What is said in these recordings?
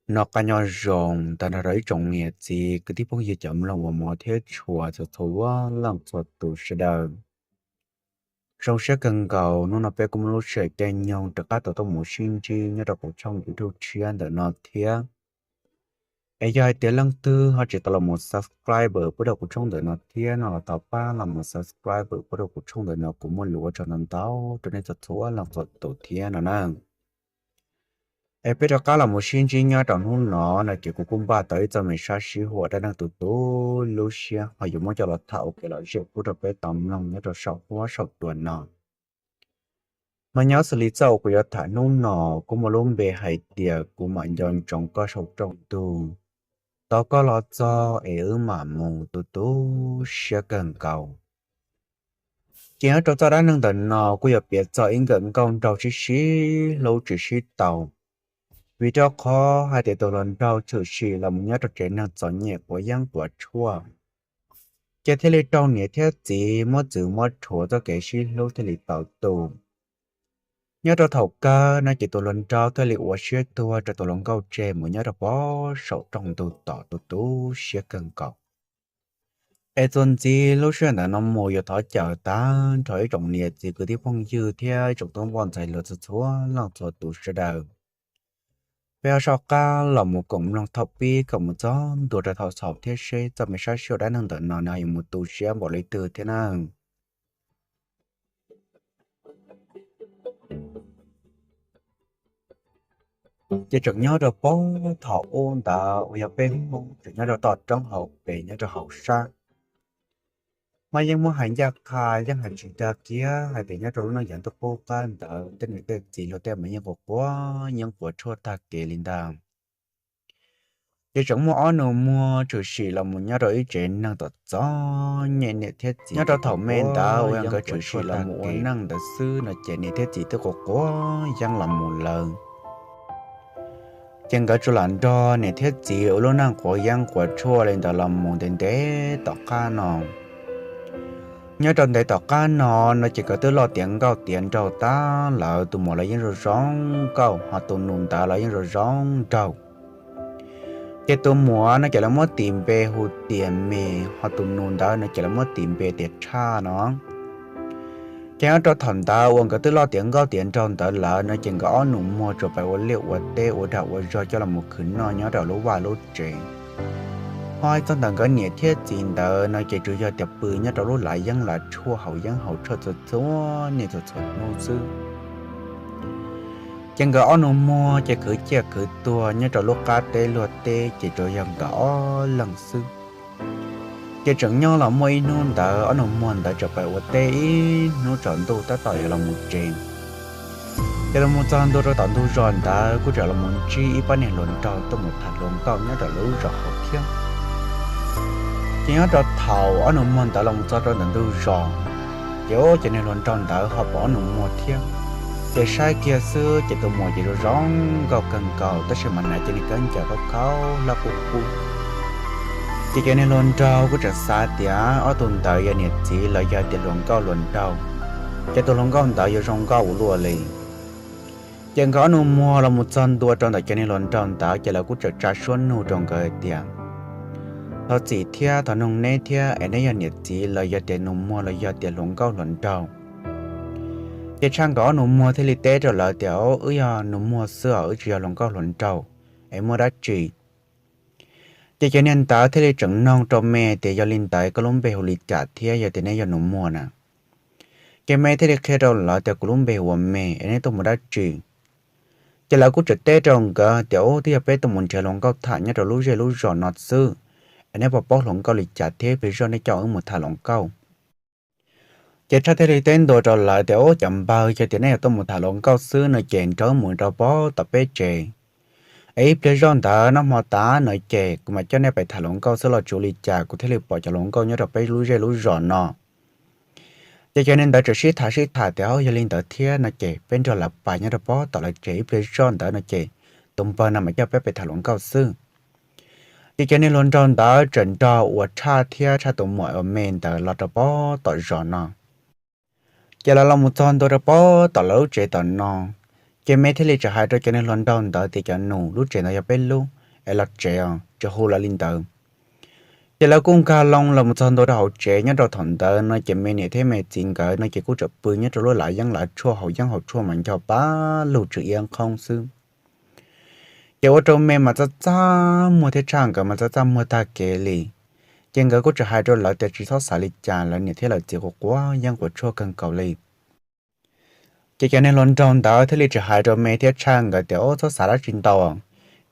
Noj qab nyob zoo tag nrho rau ib tsoom niam txiv kwv tij phooj ywg cov mloog uas hmov thiab tshua txhua txhua leej txhua tus sawv daws. Zoo siab kawg nkaus hnub no peb kuj muaj lub sij hawm caij nyoog rov qab tau tuaj mus sib ntsib nyob rau kuv tshooj YouTube tshiab ntawm no thiab. Es yog hais tias leej twg ho tsis tau los mus subscribe pub rau kuv tshooj ntawm no thiab no los thov pab los mus subscribe pub rau kuv tshooj ntawm no, kuv muaj lus ua tsaug ntau ntau rau nej txhua txhua leej txhua tus thiab no na. Es peb rov qab los mus sib ntsib nyob rau hnub no no ces kuv kuj npaj tau ib txoj me sab sib huam dab neeg tu tu lub siab ho yuav muab coj los tham ua kev lom zem pub rau peb tau mloog nyob rau saum huab saum cua no. Mas nyob xws li txoj uas kuv yuav tham hnub no kuj muaj lub npe hais tias kuv mam nco ntsoov koj saum rooj ntug, tos koj los txog es wb mam mus tu tu siab kawg nkaus. Ces nyob rau txoj dab neeg ntawm no kuj yuav piav txog ib nkawm nkauj nraug sib sib hlub tsis sib tau, vim rau qhov hais tias tus hluas nraug tshwm sim los mus nyob rau tsev neeg txom nyem quav yeeb quav tshuaj, ces thiaj li raug niam thiab txiv muab txwv muab rhuav txoj kev sib hlub thiaj li tau tu. Nyob rau thaum kawg no ces tus hluas nraug thiaj li ua siab tuag rau tus hluas nkauj tseg mus nyob rau pem saum rooj ntug tos tu tu siab kawg nkaus. Es txuas ntxiv lub sij hawm ntawm no mus yuav thov caw tag nrho ib tsoom niam txiv kwv tij phooj ywg thiab ib tsoom tub npoj ntxhais hluas txhua txhua leej txhua tus sawv daws, peb ho soj qab los mus koom mloog thaum pib kom mus txog ntua rau thaum xaus thiab seb txoj me sab sij huam dab neeg ntawm no nws yuav mus tu siab npaum li twg thiab na. Ces tseem nyob rau puag thaum ub ntawd uas yog peb Hmoob tseem nyob rau toj roob hauv pes nyob rau hauv sab, mas yeej muaj hais ncaj qha yeej hais tsis dag kiag hais tias nyob rau lub neej yav ntuj qub qab ntawd tej niam tej txiv luag tej mas yeej quav quav yeeb quav tshuaj tag kev li ntag. Ces tseem muaj ob nus muag tshwm sim los mus nyob rau ib tsev neeg txom txom nyem niam thiab txiv. Nyob rau thaum me ntawd uas yog nkawd tshwm sim los mus ua neej ntawd xwb no ces niam thiab txiv twb quav quav yeeb los mus lawm. Ces nkawd tsuas lam nrog niam thiab txiv ua lub neej quav yeeb quav tshuaj li ntawd los mus ntev ntev tom qab no. Nyob rau ntev tom qab no no ces nkawd twb loj tiav nkauj tiav nraug tag lawm, tus muam los yeej zoo zoo nkauj ho tus nus ntawd los yeej zoo zoo nraug. Ces tus muam no ces lawv muab tis npe hu tias Me, ho tus nus ntawd no ces lawv muab tis npe tias Tshaj no. Ces nyob rau thaum ntawd uas nkawd twb loj tiav nkauj tiav nraug ntawd lawm no ces nkawd ob nus muag tsuas pais ua liaj ua teb ua dag ua zog coj los mus khwv noj nyob rau lub vaj lub tsev. Ho txog ntawm nkawd niam thiab txiv ntawd no ces tsuas yog tias pw nyob rau lub lav yeeb lav tshuaj haus yeeb haus tshuaj txhua txhua niaj txhua txhua hnub xwb. Ces nkawd ob nus muag ces khwv ciaj khwv tuag nyob rau lub qab teb luag teb ces tsuas yog nkawd ob leeg xwb. Ces tseem nyob los muaj ib hnub ntawd ob nus muag ntawd tseem pais ua teb ib hnub tsaus ntuj tab tom yuav los mus tsev. Ces los mus txog ntua rau tom ntug zos ntawd kuj tseem los mus ntsib ib pab niag hluas nraug tuaj mus tham hluas nkauj nyob rau lub zos hauv thiab. Ces nyob rau thaum ob nus muag ntawd los mus txog rau ntawm ntug zos, ces ua ces niag hluas nraug ntawd ho pom ob nus muag thiab. Ces saib kiag xwb ces tus muam ces zoo zoo nkauj kawg nkaus tab sis mas hnav cov niag khaub ncaws khaub khaub hlab qub qub. Ces cov niag hluas nraug kuj tseem xav tias ob tug ntawd yog niam txiv los yog tias hluas nkauj hluas nraug, ces tus hluas nkauj ntawd yuav zoo nkauj ua luaj li. Ces nkawd ob nus muag los mus txog ntua rau ntawm cov niag hluas nraug ntawd ces lawv kuj tseem tsa suab nug rau nkawd hais tias, thov txim thiab thov noog neb thiab es neb yog niam txiv los yog tias nus muag los yog tias hluas nkauj hluas nraug? Ces Tshaj nkawd ob nus muag thiaj li teb rau lawv tias, o, wb yog nus muag xwb os, wb tsis yog hluas nkauj hluas nraug, es muaj dab tsi? Ces cov niag ntawd thiaj li tseem noog rau Me tias, yog li ntawd koj lub npe hu li cas thiab yog tias neb yog nus muag na? Ces Me thiaj li qhia rau lawv tias, kuv lub npe hu ua Me, es neb tuaj mus dab tsi? Ces lawv kuj tseem teb rau nkawd tias, ub, twb yog peb tuaj mus nrhiav hluas nkauj tham nyob rau lub zej lub zos no xwb, es neb puas paub hluas nkauj li cas thiab ib pliag zoj nej coj wb mus tham hluas nkauj? Ces Tshaj thiaj li teb ntua rau lawv tias, ub, cov npawg, yog tias nej yuav tuaj mus tham hluas nkauj xwb no ces nrog wb mus rau pem tom peb tsev, es ib pliag zoj ntawd noj hmo tas no ces kuv mam coj nej pem tham hluas nkauj xwb los tsis ua li cas, kuv thiaj li pom cov hluas nkauj nyob rau peb lub zej lub zos no. Ces cov niag ntawd tseem sib tham sib tham tias, o, yog li ntawd thiab no ces peb nrog lawv pais nyob rau pem tom lawv tsev, ib pliag zoj ntawd no ces tus npawg no mam coj peb pem tham hluas nkauj xwb. Ces cov niag hluas nraug ntawd tseem nrog uas Tshaj thiab Tshaj tus muam uas Me ntawd los rau pem tom zos no. Ces lawv los mus txog ntua rau pem tom lawv lub tsev tom no, ces Me thiaj li tseem hais rau cov niag hluas nraug ntawd tias, cov nus, lub tsev ntawd yog peb lub, es los tsev os, tsis hu lawv li ntawd. Ces lawv kuj nkag loo los mus txog ntua rau hauv tsev. Nyob rau thaum ntawd no ces me niam thiab me txiv nkawd no ces kuj tseem pw nyob rau lub lav yeeb lav tshuaj hauv yeeb hauv tshuaj mas nco pab lug tsw iab qhoob xwb. Ces ua rau me mas txaj txaj muag thiab tshaj nkawd mas txaj txaj muag tag kev li. Ces nkawd kuj tseem hais rau lawv tias tsis txhob xav li cas, lawv niam thiab lawv txiv quav quav yeeb quav tshuaj kawg nkaus li. Ces cov niag hluas nraug ntawd thiaj li tseem hais rau me thiab tshaj nkawd tias, Ub, txhob xav dab tsi ntau.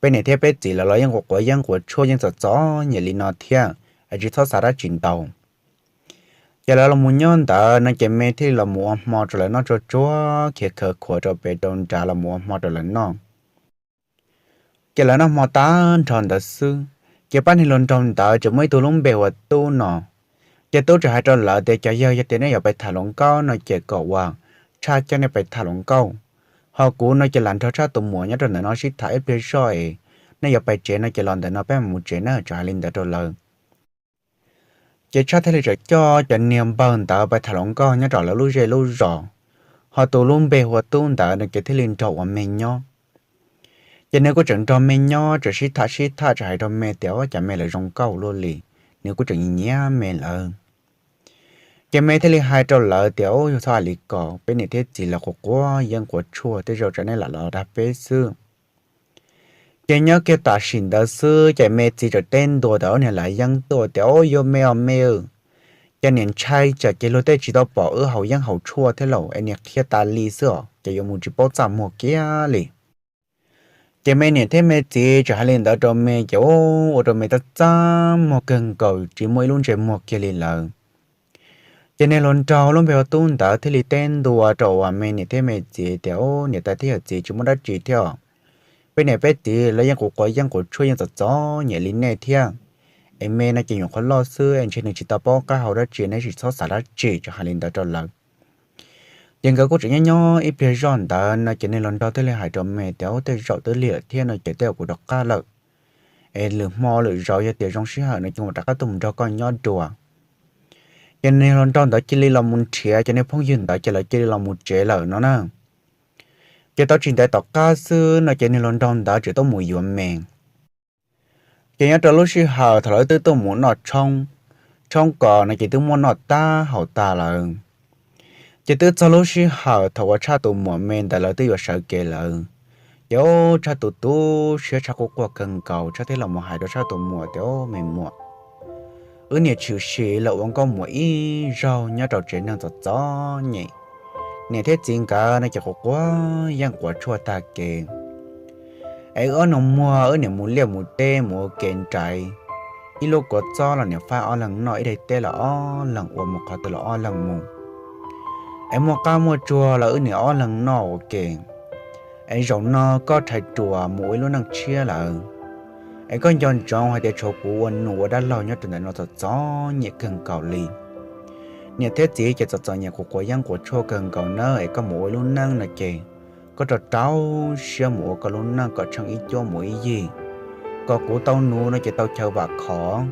Peb niam thiab peb txiv lawv los yeej quav quav yeeb quav tshuaj yeej txom txom nyem li no thiab, es tsis txhob xav dab tsi ntau. Ces lawv los mus nyob ntawd no ces me thiaj li los mus ua hmo rau lawv noj tsuag tsuag, khiav khawv khuav rau pem rau nrad los mus ua hmo rau lawv noj. Ces lawv noj hmo tag nrho ntawd xwb, ces pab niag hluas nraug ntawd tseem muaj ib tug lub npe hu ua Tub no. Ces Tub tseem hais rau lawv tias, Cov yawg, yog tias nej yuav pais tham hluas nkauj no ces kom uas Tshaj coj nej pais tham hluas nkauj, ho kuv no ces lam nrog Tshaj tus muam nyob rau ntawm no sib tham ib pliag zoj es nej yuav pais tsev no ces los ntawm no peb mam mus tsev na. Tseem hais li ntawd rau lawv. Ces Tshaj thiaj li tseem coj cov niag npawg ntawd pais tham hluas nkauj nyob rau lawv lub zej lub zos, ho tus lub npe hu ua Tub ntawd no ces thiaj li nrog ua me nyob. Ces nws kuj tseem nrog me nyob, tseem sib tham sib tham, tseem hais rau me tias, Ub, cas me lawv zoo nkauj luaj li. Nws kuj tseem nyiam nyiam me lawv. Ces me thiaj li hais rau lawv tias, Ub, yog txhob hais li ko, peb niam thiab txiv lawv quav quav yeeb quav tshuaj, tej zaum tsam nej lam los dag peb xwb. Ces nyob kiag tam sim ntawd xwb ces me txiv txawm teb ntua tau niag lav yeeb tuaj tias, Ub, yuav me os me, cas niam ntshai tsam ces luag tej tsis tau pom wb haus yeeb haus tshuaj thiab lauj, es niam qhia tas li xwb os, ces yuav mus tsis paub txaj muag kiag li. Ces me niam thiab me txiv tseem hais li ntawd rau me ces ua rau me txaj txaj muag kawg nkaus, tsis muaj ib lub ntsej muag kiag li lawm. Ces niag hluas nraug lub npe hu ua Tub ntawd thiaj li teb ntua rau uas me niam thiab me txiv tias, Ub, niam tais thiab yawm txiv, tsis muaj dab tsi thiab os. Peb niam peb txiv lawv yeej quav quav yeeb quav tshuaj yeej txom txom nyem li nej thiab. Es me no ces nyuam qhuav loj xwb es ntshe nws tsis tau paub qab hau dab tsi, nej tsis txhob xav dab tsi. Tseem hais li ntawd rau lawv. Ces nkawd kuj tseem nyob nyob ib pliag zoj ntawd no ces niag hluas nraug thiaj li hais rau me tias, Ub, tej zaum twb lig lawm thiab no ces tej zaum kuv rov qab lawm. Es lwm hmo lwm zaus yog tias zoo sij hawm no ces kuv mam rov qab tuaj mus nrog koj nyob dua. Ces niag hluas nraug ntawd cia li los mus nrhiav cov niag phooj ywg ntawd ces lawv cia li los mus tsev lawm no na. Ces tau tsis ntev tom qab xwb no ces niag hluas nraug ntawd tseem tuaj mus yuav me. Ces nyob rau lub sij hawm thaum lawv twb tuaj mus noj tshoob, tshoob kos no ces twb muab noj tag haus tag lawm. Ces twb txog lub sij hawm thaum uas Tshaj tus muam me ntawd lawv twb yuav sawv kev lawm. Ces Tshaj tus tu siab, Tshaj quaj quaj kawg nkaus, Tshaj thiaj los mus hais rau Tshaj tus muam tias, Ub, me muam, wb niam tshwm sim los ua nkauj muam ib zaug nyob rau tsev neeg txom txom nyem. Niam thiab txiv nkawd no ces quav quav yeeb quav tshuaj tag kev. Es wb ob nus muag wb niam mus liaj mus teb mus ua ke nraiv, ib lub kua txob los niam faib ob leeg noj, ib daim teb los ob leeg ua, mus qhov twg los ob leeg mus. Es muaj qab muaj tsuag los wb niam ob leeg noj ua ke. Es zaum no koj rhais ruam mus ua ib lub neej tshiab lawm, es koj nco ntsoov hais tias tshuav kuv ua nus ua dab laug nyob rau ntawm no txom txom nyem kawg nkaus li. Niam thiab txiv ces txom txom nyem quav quav yeeb quav tshuaj kawg nkaus nawb, es koj mus ua ib lub neej no ces koj rau rau siab mus ua koj lub neej kom tsheej ib cuab mus ib yig, kom kuv tau nus no ces tau chaw vam khov.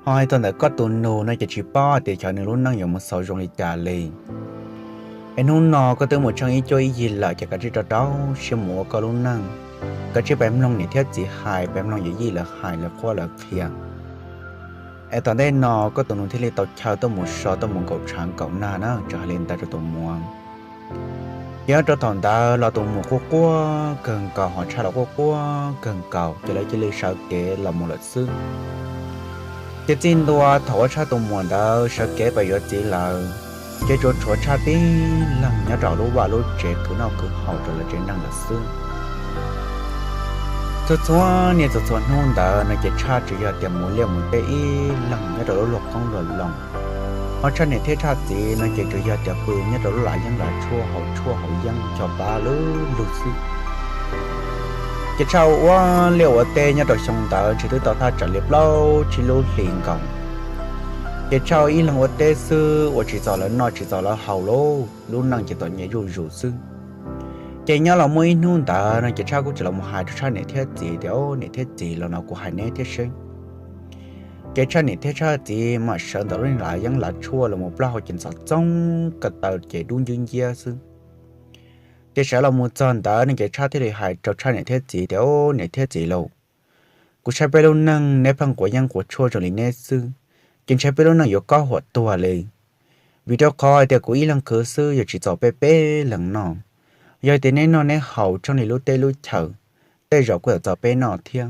Ho hais txog ntawm koj tus nus no ces tsis paub tias xyov nws lub neej yuav mus xaus zoo li cas li. Es hnub no koj twb mus tsheej ib cuab ib yig lawm ces kav tsij rau rau siab mus ua koj lub neej, kav tsij pab mloog niam thiab txiv hais, pab mloog yawm yij lawv hais, lawv qhuab lawv qhia. Es tom ntej no koj tus nus thiaj li tau chaw tuaj mus so tuaj mus nkaum tshav nkaum nag na. Tseem hais li ntawd rau tus muam. Ces nyob rau thaum ntawd los tus muam quaj quaj kawg nkaus, ho Tshaj los quaj quaj kawg nkaus, ces lawv cia li sawv kev los mus lawm xwb. Ces txij ntua thaum uas Tshaj tus muam ntawd sawv kev pais yuav txiv lawm, ces tsuas tshuav Tshaj tib leeg nyob rau lub vaj lub tsev khwv noj khwv haus rau lawv tsev neeg lawm xwb. Txhua txhua niaj txhua txhua hnub ntawd no ces Tshaj tsuas yog tias mus liaj mus teb ib leeg nyob rau lub luag qoob luag loo. Ho Tshaj niam thiab Tshaj txiv no ces tsuas yog tias pw nyob rau lub lav yeeb lav tshuaj haus tshuaj haus yeeb ncho pab lub lug xwb. Ces Tshaj ua ua liaj ua teb nyob rau xyoo ntawd ntshe twb tau thaj tsam li plaub tsib lub hlis nkaus. Ces Tshaj ib leeg ua teb xwb, ua tsis txog lawv noj tsis txog lawv haus lauj, lub neej ces txom nyem zuj zus xwb. Ces nyob los muaj ib hnub ntawd no ces Tshaj kuj tseem los mus hais rau Tshaj niam thiab txiv tias, Niam thiab txiv, los no kuv hais neb thiab seb. Ces Tshaj niam thiab Tshaj txiv mam sawv ntawm lub lav yeeb lav tshuaj los mus plaub hau ces ntxhov txoob ko taw ces dub nciab nciab xwb. Ces sawv los mus txog ntawd no ces Tshaj thiaj li hais rau Tshaj niam thiab txiv tias, Niam thiab txiv lauj, Kuv saib peb lub neej neb pheej quav yeeb quav tshuaj zoo li neb xwb, ces ntshe peb lub neej yuav kob huam tuag li. Vim rau qhov hais tias kuv ib leeg khwv xwb yuav tsis txaus peb peb leeg noj. Yog tias neb noj neb haus tshoob li lub teb lub chaw, tej zaum kuj yuav txaus peb noj thiab.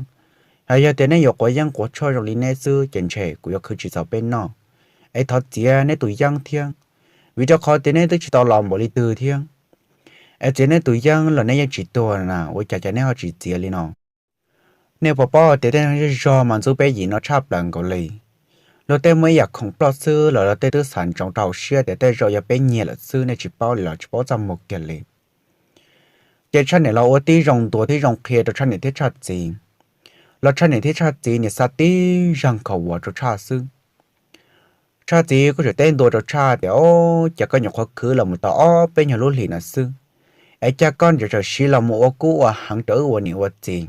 Hos yog tias neb yuav quav yeeb quav tshuaj zoo li neb xwb ces ntshe kuv yuav khwv tsis txaus peb noj. Es thov txiav neb tus yeeb thiab, vim rau qhov tias neb twb tsis tau laus npaum li twg thiab. Es txiav neb tus yeeb los neb yeej tsis tuag na, ua cas cas neb ho tsis txiav li no? Nej puas paub tias tej zej zog mas ntxub peb yim no tshaj plaws nkaus li. Luag tej muaj ib yam khoom ploj xwb los luag tej twb xav ntsoov rau hauv siab tias tej zaum yog peb nyiag lawm xwb, nej tsis paub li los tsis paub txaj muag kiag li. Ces Tshaj niam los ua tib zoo ntuas tib zoo qhia rau Tshaj niam thiab Tshaj txiv, los Tshaj niam thiab Tshaj txiv niam xa tib zag nkhaus vos rau Tshaj xwb. Tshaj txiv kuj tseem teb ntua rau Tshaj tias, Au, cas koj nyuam qhuav khwv los mus tau ob peb nyuag lub hlis no xwb, es cas koj ntawd tseem siv los mus ua kub ua heev rau wb ua niam ua txiv?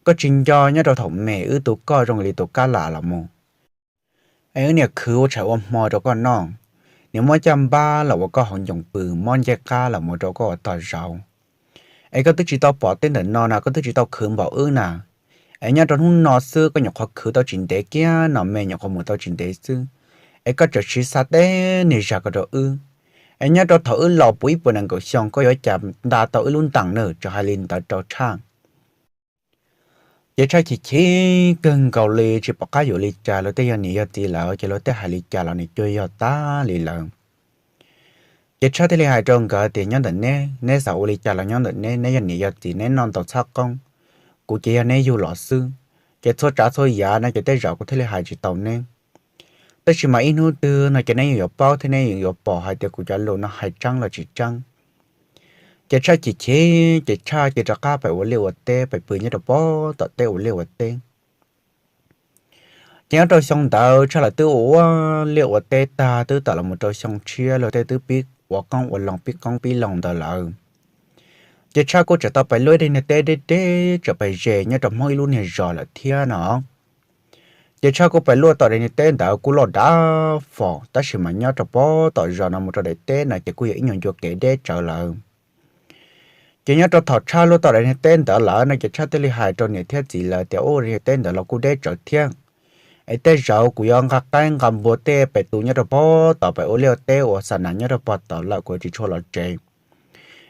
Koj tsis nco nyob rau thaum me wb tu koj zoo li tus kab lam los mus, es wb niam khwv ua tshais ua hmo rau koj noj, niam muab caj npab los ua koj hauv ncoo pw, muab ncej qab los mus rau koj ua tog zauv. Es koj twb tsis tau pom tej ntawm no na, koj twb tsis tau khwv npaum wb na. Es nyob rau hnub no xwb koj nyuam qhuav khwv tau tsis ntev kiag no me, nyuam qhuav mus tau tsis ntev xwb, es koj tseem siv xa teb niag zag ko rau wb. Es nyob rau thaum wb laus puv ib puas nees nkaum xyoo koj yuav cas nta tau wb lub ntees na, tseem hais li ntawd rau Tshaj. Ces Tshaj chim chim kawg nkaus li tsis pom qab yuav ua li cas, luag tej yog niam yog txiv lawm ces luag tej hais li cas los nws cuag yog tag li lawm. Ces Tshaj thiaj li hais rau nkawd tias, Nyob ntawm neb, neb xav ua li cas los nyob ntawm neb, neb yog niam yog txiv neb noj ntau txhab qoob, kuv ces yog neb yug los xwb. Ces txhua tsav txhua yam no ces tej zaum kuv thiaj li hais tsis tau neb. Tab sis mas ib hnub twg no ces neb yeej yuav paub thiab neb yeej yuav pom hais tias kuv cov lus no hais tseeb los tsis tseeb. Ces Tshaj chim chim ces Tshaj cia rov qab pem ua liaj ua teb, pem pw nyob rau pob tom teb ua liaj ua teb. Ces nyob rau xyoo ntawd Tshaj lawv twb ua liaj ua teb tag twb tawm los mus rau xyoo tshiab, luag tej twb pib ua qoob ua loo, pib qoob pib loo ntawd lawm. Ces Tshaj kuj tseem tau pem luaj ib daim niag teb deb deb tseem pem ze nyob rau Hmoob ib lub niag zos lawm thiab no. Ces Tshaj kuj pem luaj tom daim niag teb ntawd kuj loj dav fom, tab sis mas nyob rau pob tom zos no mus rau daim teb no ces kuj yog ib nyuag ncua kev deb tsawv lawm. Ces nyob rau thaum Tshaj luaj tom daim niag teb ntawd lawm no ces Tshaj thiaj li hais rau niam thiab txiv lawv tias, Ua, daim niag teb ntawd los kuj deb tsawv thiab. Es tej zaum kuv yuav nqa qaib nqa npua tej pem tu nyob rau pob tod, pem ua liaj ua teb ua xa nas nyob rau pob tod lawm, kuv tsis tshua los tsev.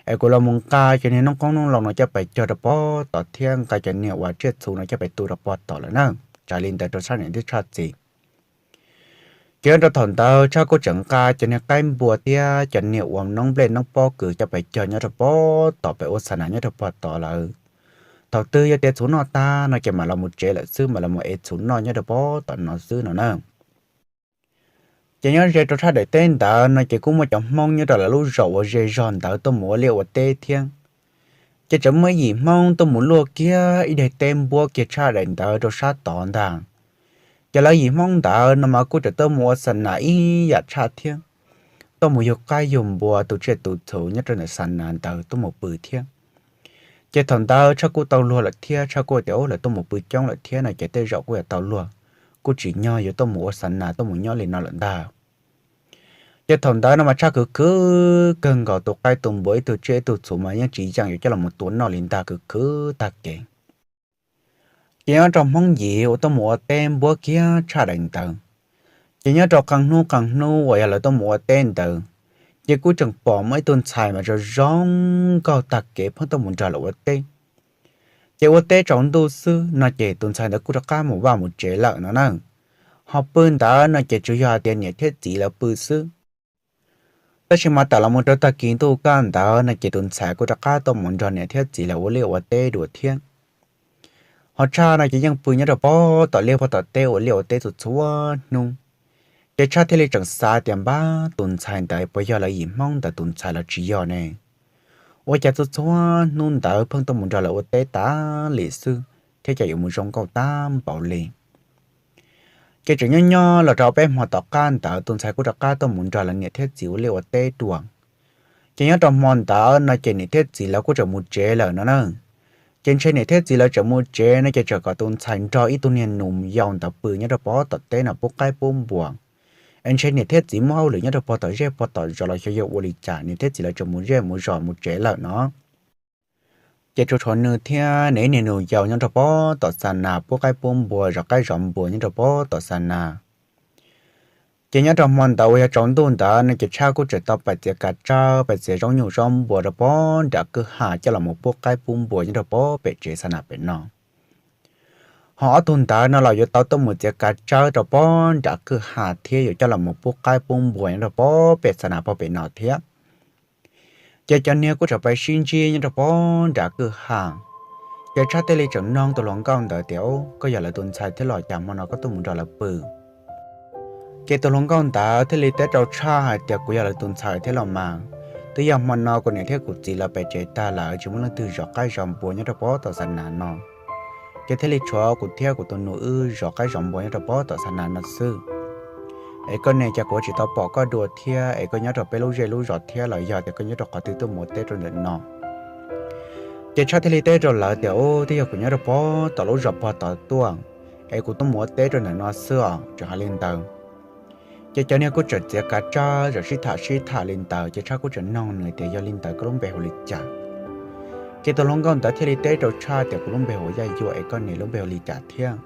Es kuv los mus nqa cov niag noob qoob noob loo no coj pem cog rau pob tod thiab nqa cov niag uas tsiaj txhu no coj pem tu rau pob tod lawm na. Tshaj li ntawd rau Tshaj niam thiab Tshaj txiv. Ces nyob rau thaum ntawd Tshaj kuj tseem nqa cov niag qaib npua thiab cov niag uas noob nplej noob pob kws coj pem cog nyob rau pob tod, pem ua xa nas nyob rau pob tod lawm. Thaum twg yog tias txhuv noj tag no ces mam los mus tsev lawm xwb, mam los mus ev txhuv noj nyob rau pob tom no xwb no na. Ces nyob ze rau Tshaj daim teb ntawd no ces kuj muaj cov Hmoob nyob rau lawv lub zos uas ze zog ntawd tuaj mus ua liaj ua teb thiab. Ces tseem muaj ib yim Hmoob tuaj mus luaj kiag ib daim teb npuab kiag Tshaj daim ntawd rau sab tod ntag. Ces lawv yim Hmoob ntawd no mas kuj tseem tuaj mus ua xa nas ib yam Tshaj thiab, tuaj mus yug qaib yug npua tu tsiaj tu txhu nyob rau ntawm xa nas ntawd tuaj mus pw thiab. Ces thaum ntawd Tshaj kuj tau luag lawm thiab, Tshaj kuj tias, Ub, lawv tuaj mus pw coob lawm thiab no ces tej zaum kuj yuav tau luag, kuj tsim nyog yuav tuaj mus ua xa nas tuaj mus nyob li no lawm ntag. Ces thaum ntawd no mas Tshaj khwv khwv kawg nkaus, tus qaib tus npua ib tug tsiaj ib tug txhu mas yeej tsis yeej yuav coj los tua noj li ntag, khwv khwv tag kev. Ces nyob rau Hmoob yim uas tuaj mus ua teb npuab kiag Tshaj daim ntawd, ces nyob rau qee hnub qee hnub uas yog lawv tuaj mus ua teb ntawd, ces kuj tseem pom muaj ib tug ntxhais mas zoo zoo nkauj tag kev pheej tuaj mus nrog lawv ua teb. Ces ua teb tsaus ntuj xwb no ces tus ntxhais ntawd kuj rov qab mus vaj mus tsev lawm no na. Ho pw ntawd no ces tsuas yog hais tias niam thiab txiv lawv pw xwb. Tab sis mas tawm los mus rau tag kis ntuj kaj ntawd no ces tus ntxhais kuj rov qab tuaj mus nrog niam thiab txiv lawv ua liaj ua teb dua thiab. Ho Tshaj no ces yeej pw nyob rau pob tom liaj pob tom teb ua liaj ua teb txhua txhua hnub. Ces Tshaj thiaj li tseem xav tias, Npab, tus ntxhais ntawd puas yog lawv yim Hmoob ntawd tus ntxhais los tsis yog ne? Ua cas txhua txhua hnub ntawd pheej tuaj mus nrog lawv ua teb tas li xwb thiab cas yuav mus zoo nkauj tag npaum li? Ces tseem nyob nyob los rau peb hmo tom qab ntawd tus ntxhais kuj rov qab tuaj mus nrog lawv niam thiab txiv ua liaj ua teb dua. Ces nyob rau hmo ntawd no ces niam thiab txiv lawv kuj tseem mus tsev lawm no na. Ces ntshe niam thiab txiv lawv tseem mus tsev no ces tseem kom tus ntxhais nrog ib tug niag nus yau ntawd pw nyob rau pob tom teb no pub qaib pub npua. Es ntshe niam thiab txiv muaj hauj lwm nyob rau pob tom zej pob tom zos los xyov yog ua li cas niam thiab txiv lawv tseem mus zej mus zos mus tsev lawm no. Ces tsuas tshuav nws thiab nws ib niag nus yau nyob rau pob tom xa nas pub qaib pub npua zov qaib zov npua nyob rau pob tom xa nas. Ces nyob rau hmo ntawd uas yog tsaus ntuj ntawd no ces Tshaj kuj tseem tau pais txiav kav tsawb pais txiav zaub nyuj zaub npua rau pob nram kwj ha coj los mus pub qaib pub npua nyob rau pob pem tsev xa nas pem no. Ho ob tug ntawd no los yuav tau tuaj mus txiav kav tsawb rau pob nram kwj ha thiab yuav coj los mus pub qaib pub npua nyob rau pob pem xa nas pob pem no thiab. Ces cov niag kuj tseem pais sib ntsib nyob rau pob nram kwj ha. Ces Tshaj thiaj li tseem noog tus hluas nkauj ntawd tias, Koj yog lawv tus ntxhais thiab los cas hmo no koj tuaj mus nrog lawv pw? Ces tus hluas nkauj ntawd thiaj li teb rau Tshaj hais tias, Kuv yog lawv tus ntxhais thiab los mas, twb yog hmo no kuv niam thiab kuv txiv lawv pem tsev tag lawm tsis muaj leej twg zov qaib zov npua nyob rau pob tom xa nas no, ces thiaj li tshuav kuv thiab kuv tus nus wb zov qaib zov npua nyob rau pob tom xa nas no xwb. Es koj ne, cas kuv tsis tau pom koj dua thiab, es koj nyob rau peb lub zej lub zos thiab los yog tias koj nyob rau qhov twg tuaj mus ua teb rau ntawm no? Ces Tshaj thiaj li teb rau lawv tias, Ub, twb yog kuv nyob rau pob tom lub zos pog tod tuaj, es kuv tuaj mus ua teb rau ntawm no xwb os, tseem hais li ntawd. Ces cov niag kuj tseem txiav kav tsawb tseem sib tham sib tham li ntawd, ces Tshaj kuj tseem noog nws tias, Yog li ntawd koj lub npe hu li cas? Ces tus hluas nkauj ntawd thiaj li teb rau Tshaj tias, Kuv lub npe hu ua Yaj Yuaj, es koj niam lub npe hu li cas thiab?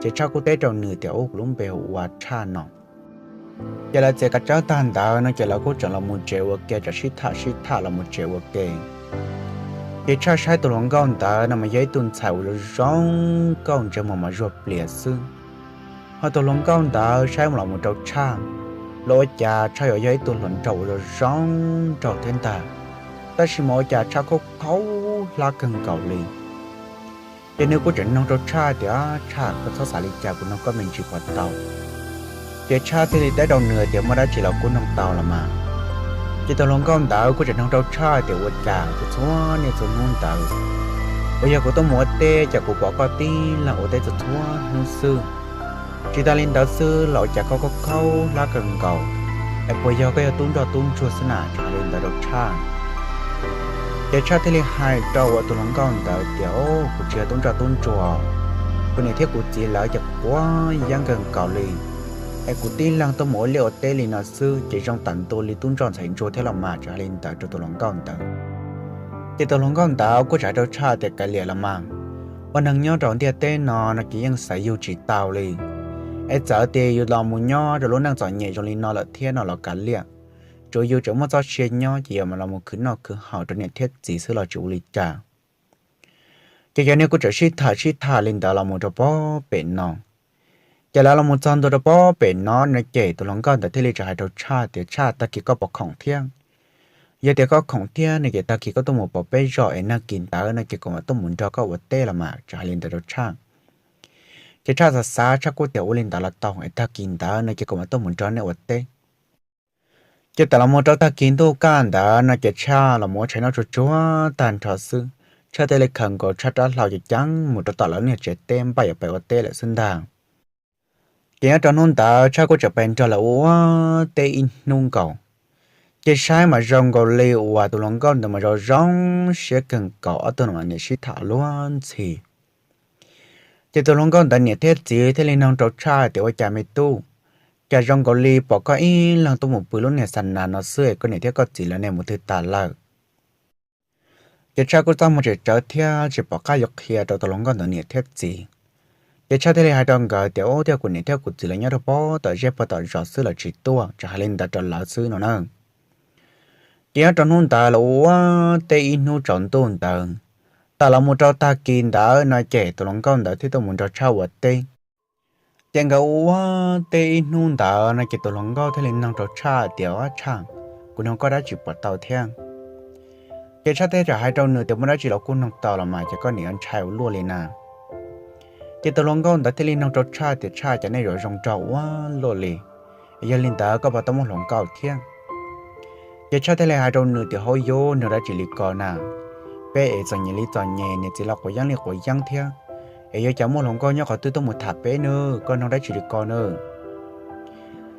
Ces Tshaj kuj teb rau nws tias, Ub, kuv lub npe hu ua Tshaj no. Ces lawv txiav kav tsawb tag ntawd no ces lawv kuj tseem los mus tsev ua ke, tseem sib tham sib tham los mus tsev ua ke. Ces Tshaj saib tus hluas nkauj ntawd no mas yog ib tug ntxhais uas zoo zoo nkauj, ntsej muag mas zuag plias xwb. Ho tus hluas nkauj ntawd saib los mus rau Tshaj, los ua cas Tshaj yuav yog ib tug hluas nraug uas zoo zoo nraug thiab ntag, tab sis mas ua cas Tshaj khaub khaub hlab kawg nkaus li. Ces nws kuj tseem noog rau Tshaj tias, Tshaj, koj txhob xav li cas, kuv noog koj me ntsis puas tau? Ces Tshaj thiaj li teb rau nws tias, Muaj dab tsi los kuj noog tau los mas. Ces tus hluas nkauj ntawd kuj tseem noog rau Tshaj tias, Ua cas txhua txhua niaj txhua hnub ntawd uas yog kuv tuaj mus ua teb ces kuv pom koj tib leeg ua teb txhua txhua hnub xwb? Tsis tas li ntawd xwb los ua cas koj khaub khaub hlab kawg nkaus? Es puas yog koj yog tub ntsoj tub ntsuag xwb na? Tseem hais li ntawd rau Tshaj. Ces Tshaj thiaj li hais rau tus hluas nkauj ntawd tias, Kuv tsis yog tub ntsoj tub ntsuag. Kuv niam thiab kuv txiv lawv ces quav yeeb kawg nkaus li, es kuv tib leeg tuaj mus ua liaj ua teb li no xwb ces zoo tam ntua li tub ntsoj ntxhais ntsuag thiab los mas. Tseem hais li ntawd rau tus hluas nkauj ntawd. Ces tus hluas nkauj ntawd kuj tseem hais rau Tshaj tias, Kav liam los mas, ua neeg nyob rau ntiaj teb no no ces yeej xaiv yug tsis tau li. Es txawm tias yus los mus nyob rau lub neej txom nyem zoo li no lawm thiab no los kav liam, tsuav yus tseem muaj txoj sia nyob ces yus mam los mus khwv noj khwv haus rau niam thiab txiv xwb los tsis ua li cas. Ces cov niag kuj tseem sib tham sib tham li ntawd los mus rau pob pem no. Ces lawv los mus txog ntua rau pob pem no no ces tus hluas nkauj ntawd thiaj li tseem hais rau Tshaj tias, Tshaj, tag kis koj puas khoom thiab? Yog tias koj khoom thiab no ces tag kis koj tuaj mus pom peb zos es nag kis ntawd no ces kuv mam tuaj mus nrog koj ua teb los mas. Tseem hais li ntawd rau Tshaj. Ces Tshaj xav xav, Tshaj kuj tias, Ua li ntawd los tau, es tag kis ntawd no ces kuv mam tuaj mus nrog nej ua teb. Ces tawm los mus rau tag kis ntuj kaj ntawd no ces Tshaj los mus ua tshais noj tsuag tsuag tag nrho xwb, Tshaj thiaj li khaws nkaus Tshaj rab hlau ceev ceev mus rau tom lawv niag tsev teb npaj yuav pem ua teb lawm xwb ntag. Ces nyob rau hnub ntawd Tshaj kuj tseem pem nrog lawv ua teb ib hnub nkaus. Ces saib mas zoo nkaus li uas tus hluas nkauj ntawd mas zoo zoo siab kawg nkaus, ob tug no mas niam sib tham luag ntxhi. Ces tus hluas nkauj ntawd niam thiab txiv thiaj li nug rau Tshaj tias, Ua cas me tub, cas zoo nkaus li pom koj ib leeg tuaj mus pw lub niag xa nas no xwb es koj niam thiab koj txiv lawv ne mus twg tas lawm? Ces Tshaj kuj txaj muag tsem tsawv thiab tsis pom qab yuav qhia rau tus hluas nkauj ntawd niam thiab txiv. Ces Tshaj thiaj li hais rau nkawd tias, Ub, twb yog kuv niam thiab kuv txiv lawv nyob rau pob tom zej puag tom zos xwb, lawv tsis tuaj. Tseem hais li ntawd rau lawv xwb no na. Ces nyob rau hnub ntawd lawv ua teb ib hnub tsaus ntuj ntawd, tawm los mus rau tag kis ntawd no ces tus hluas nkauj ntawd thiaj tuaj mus nrog Tshaj ua teb. Ces nkawd ua teb ib hnub ntawd no ces tus hluas nkauj thiaj li nug rau Tshaj tias, Tshaj, kuv nug koj dab tsi puas tau thiab? Ces Tshaj thiaj tseem hais rau nws tias, Muaj dab tsi los kuj nug tau los mas, ces koj niam yuav ntshai ua luaj li na. Ces tus hluas nkauj ntawd thiaj li nug rau Tshaj tias, Tshaj, cas nej yuav zoo nraug ua luaj li? Yog li ntawd koj puas tau muaj hluas nkauj thiab? Ces Tshaj thiaj li hais rau nws tias, Hauj yug, nug dab tsi li ko na? Peb es txom nyem li txom nyem, niam txiv los quav yeeb li quav yeeb thiab, es yuav cas muaj hluas nkauj nyob qhov twg tuaj mus tham peb nawb, koj nug dab tsi li ko nawb?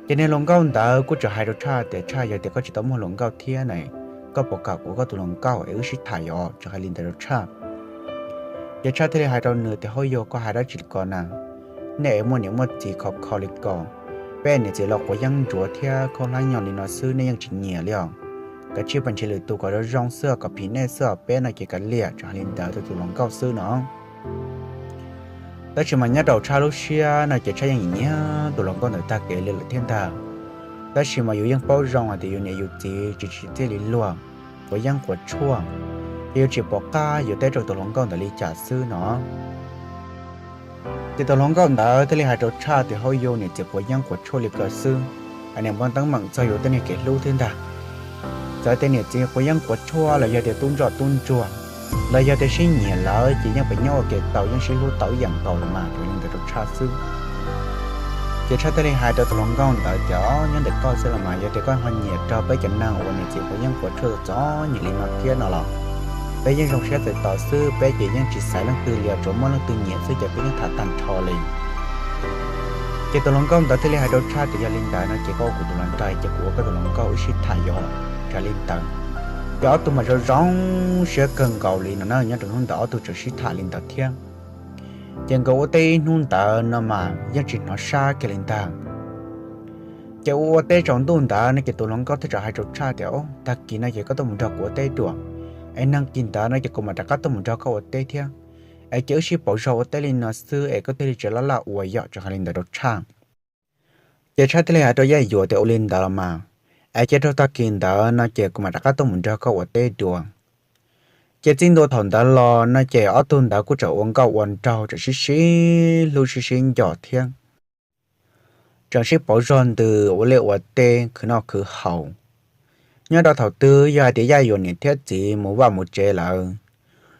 Ces niag hluas nkauj ntawd kuj tseem hais rau Tshaj tias, Tshaj, yog tias koj tsis tau muaj hluas nkauj thiab na, koj puas kam kuv ua koj tus hluas nkauj es wb sib tham os? Tseem hais li ntawd rau Tshaj. Ces Tshaj thiaj li hais rau nws tias, Hauj yug, koj hais dab tsi li ko na? Nej es muaj niam muaj txiv khov kho li ko, peb niam txiv los quav yeeb ntsuav thiab khaub hlab nyoog li no xwb nej yeej tsis nyiam li os? kav tsij pab nrhiav lwm tus kom zoo zoo xwb, kom phim nej xwb os, peb no ces kav liam, tseem hais li ntawd rau tus hluas nkauj xwb no. Tab sis mas nyob rau Tshaj lub siab no ces Tshaj yeej nyiam tus hluas nkauj ntawd tag kev li lawm thiab ntag. Tab sis mas yus yeej paub zoo hais tias yus niam yus txiv tsis tsim txiaj li luag, quav yeeb quav tshuaj, ces yuav tsis pom qab yuav teb rau tus hluas nkauj ntawd li cas xwb no. Ces tus hluas nkauj ntawd thiaj li hais rau Tshaj tias, Hauj yug, niam txiv quav yeeb quav tshuaj li ko xwb, es niam npau teeb meem txog yus tej niag kev hlub thiab ntag. Txawm tias niam txiv quav yeeb quav tshuaj los yog tias tub ntsoj tub ntsuag, los yog tias sib nyiam lawm ces yeej pem nyob ua ke tau, yeej sib hlub tau ib yam nkaus los mas, tsuas li ntawd rau Tshaj xwb. Ces Tshaj thiaj li hais rau tus hluas nkauj ntawd tias, Nyob ntawm koj xwb los mas, yog tias koj ho nyiam rau peb cov neeg uas niam txiv quav yeeb quav tshuaj txom nyem li no thiab no los, peb yeej zoo siab txais tos xwb, peb ces yeej tsis xaiv leej twg li, tsuas muaj leej twg nyiam xwb ces peb yeej tham tag nrho li. Ces tus hluas nkauj ntawd thiaj li hais rau Tshaj tias, Yog li ntawd no ces koj ua kuv tus hluas nraug, ces kuv ua koj tus hluas nkauj wb sib tham yom, tsa li ntawd. Ces ob tug mas zoo zoo siab kawg nkaus li no na, nyob rau hnub ntawd ob tug tseem sib tham li ntawd thiab. Ces nkawd ua teb ib hnub ntawd no mas yeej tsis hnov sab kiag li ntag. Ces ua ua teb tsaus ntuj ntawd no ces tus hluas nkauj thiaj txawm hais rau Tshaj tias, Tag kis no ces koj tuaj mus nrog kuv ua teb dua, es nag kis ntawd no ces kuv mam rov qab tuaj mus nrog koj ua teb thiab. Es ces wb sib pauv zog ua teb li no xwb es koj thiaj li tsis laj laj ua yom, tseem hais li ntawd rau Tshaj. Ces Tshaj thiaj li hais rau Yaj Yuam tias, Ua li ntawd los mas, es cia rau tag kis ntawd no ces kuv mam rov qab tuaj mus nrog koj ua teb dua. Ces txij ntua thaum ntawd los no ces ob tug ntawd kuj tseem ua nkauj ua nraug, tseem sib sib hlub sib sib nco thiab. Tseem sib pauv zog ntws ua liaj ua teb khwv noj khwv haus. Nyob rau thaum twg yog hais tias Yaj Yuam niam thiab txiv mus vaj mus tsev lawm,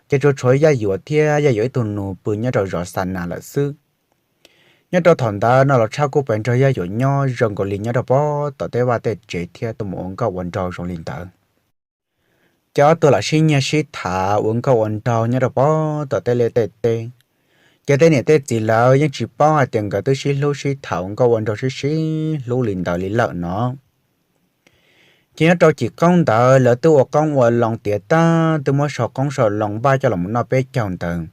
ces tsuas tshuav Yaj Yuam thiab Yaj Yuam ib tug nus pw nyob rau zos Xa Nas lawm xwb. Nyob rau thaum ntawd no los Tshaj kuj pais nrog Yaj Yuam nyob zoo nkaus li nyob rau pob tom tej vaj tej tsev thiab tuaj mus ua nkauj ua nraug zoo li ntawd. Ces ob tug lam sib nyiag sib tham ua nkauj ua nraug nyob rau pob tom tej liaj tej teb. Ces tej niam tej txiv lawv yeej tsis paub hais tias nkawd twb sib hlub sib tham ua nkauj ua nraug sib sib hlub li ntawd li lawm no. Ces nyob rau cim qoob ntawd lawv twb ua qoob ua loo tiav tag, twb muab sau qoob sau loo npaj coj los mus noj peb caug ntawd.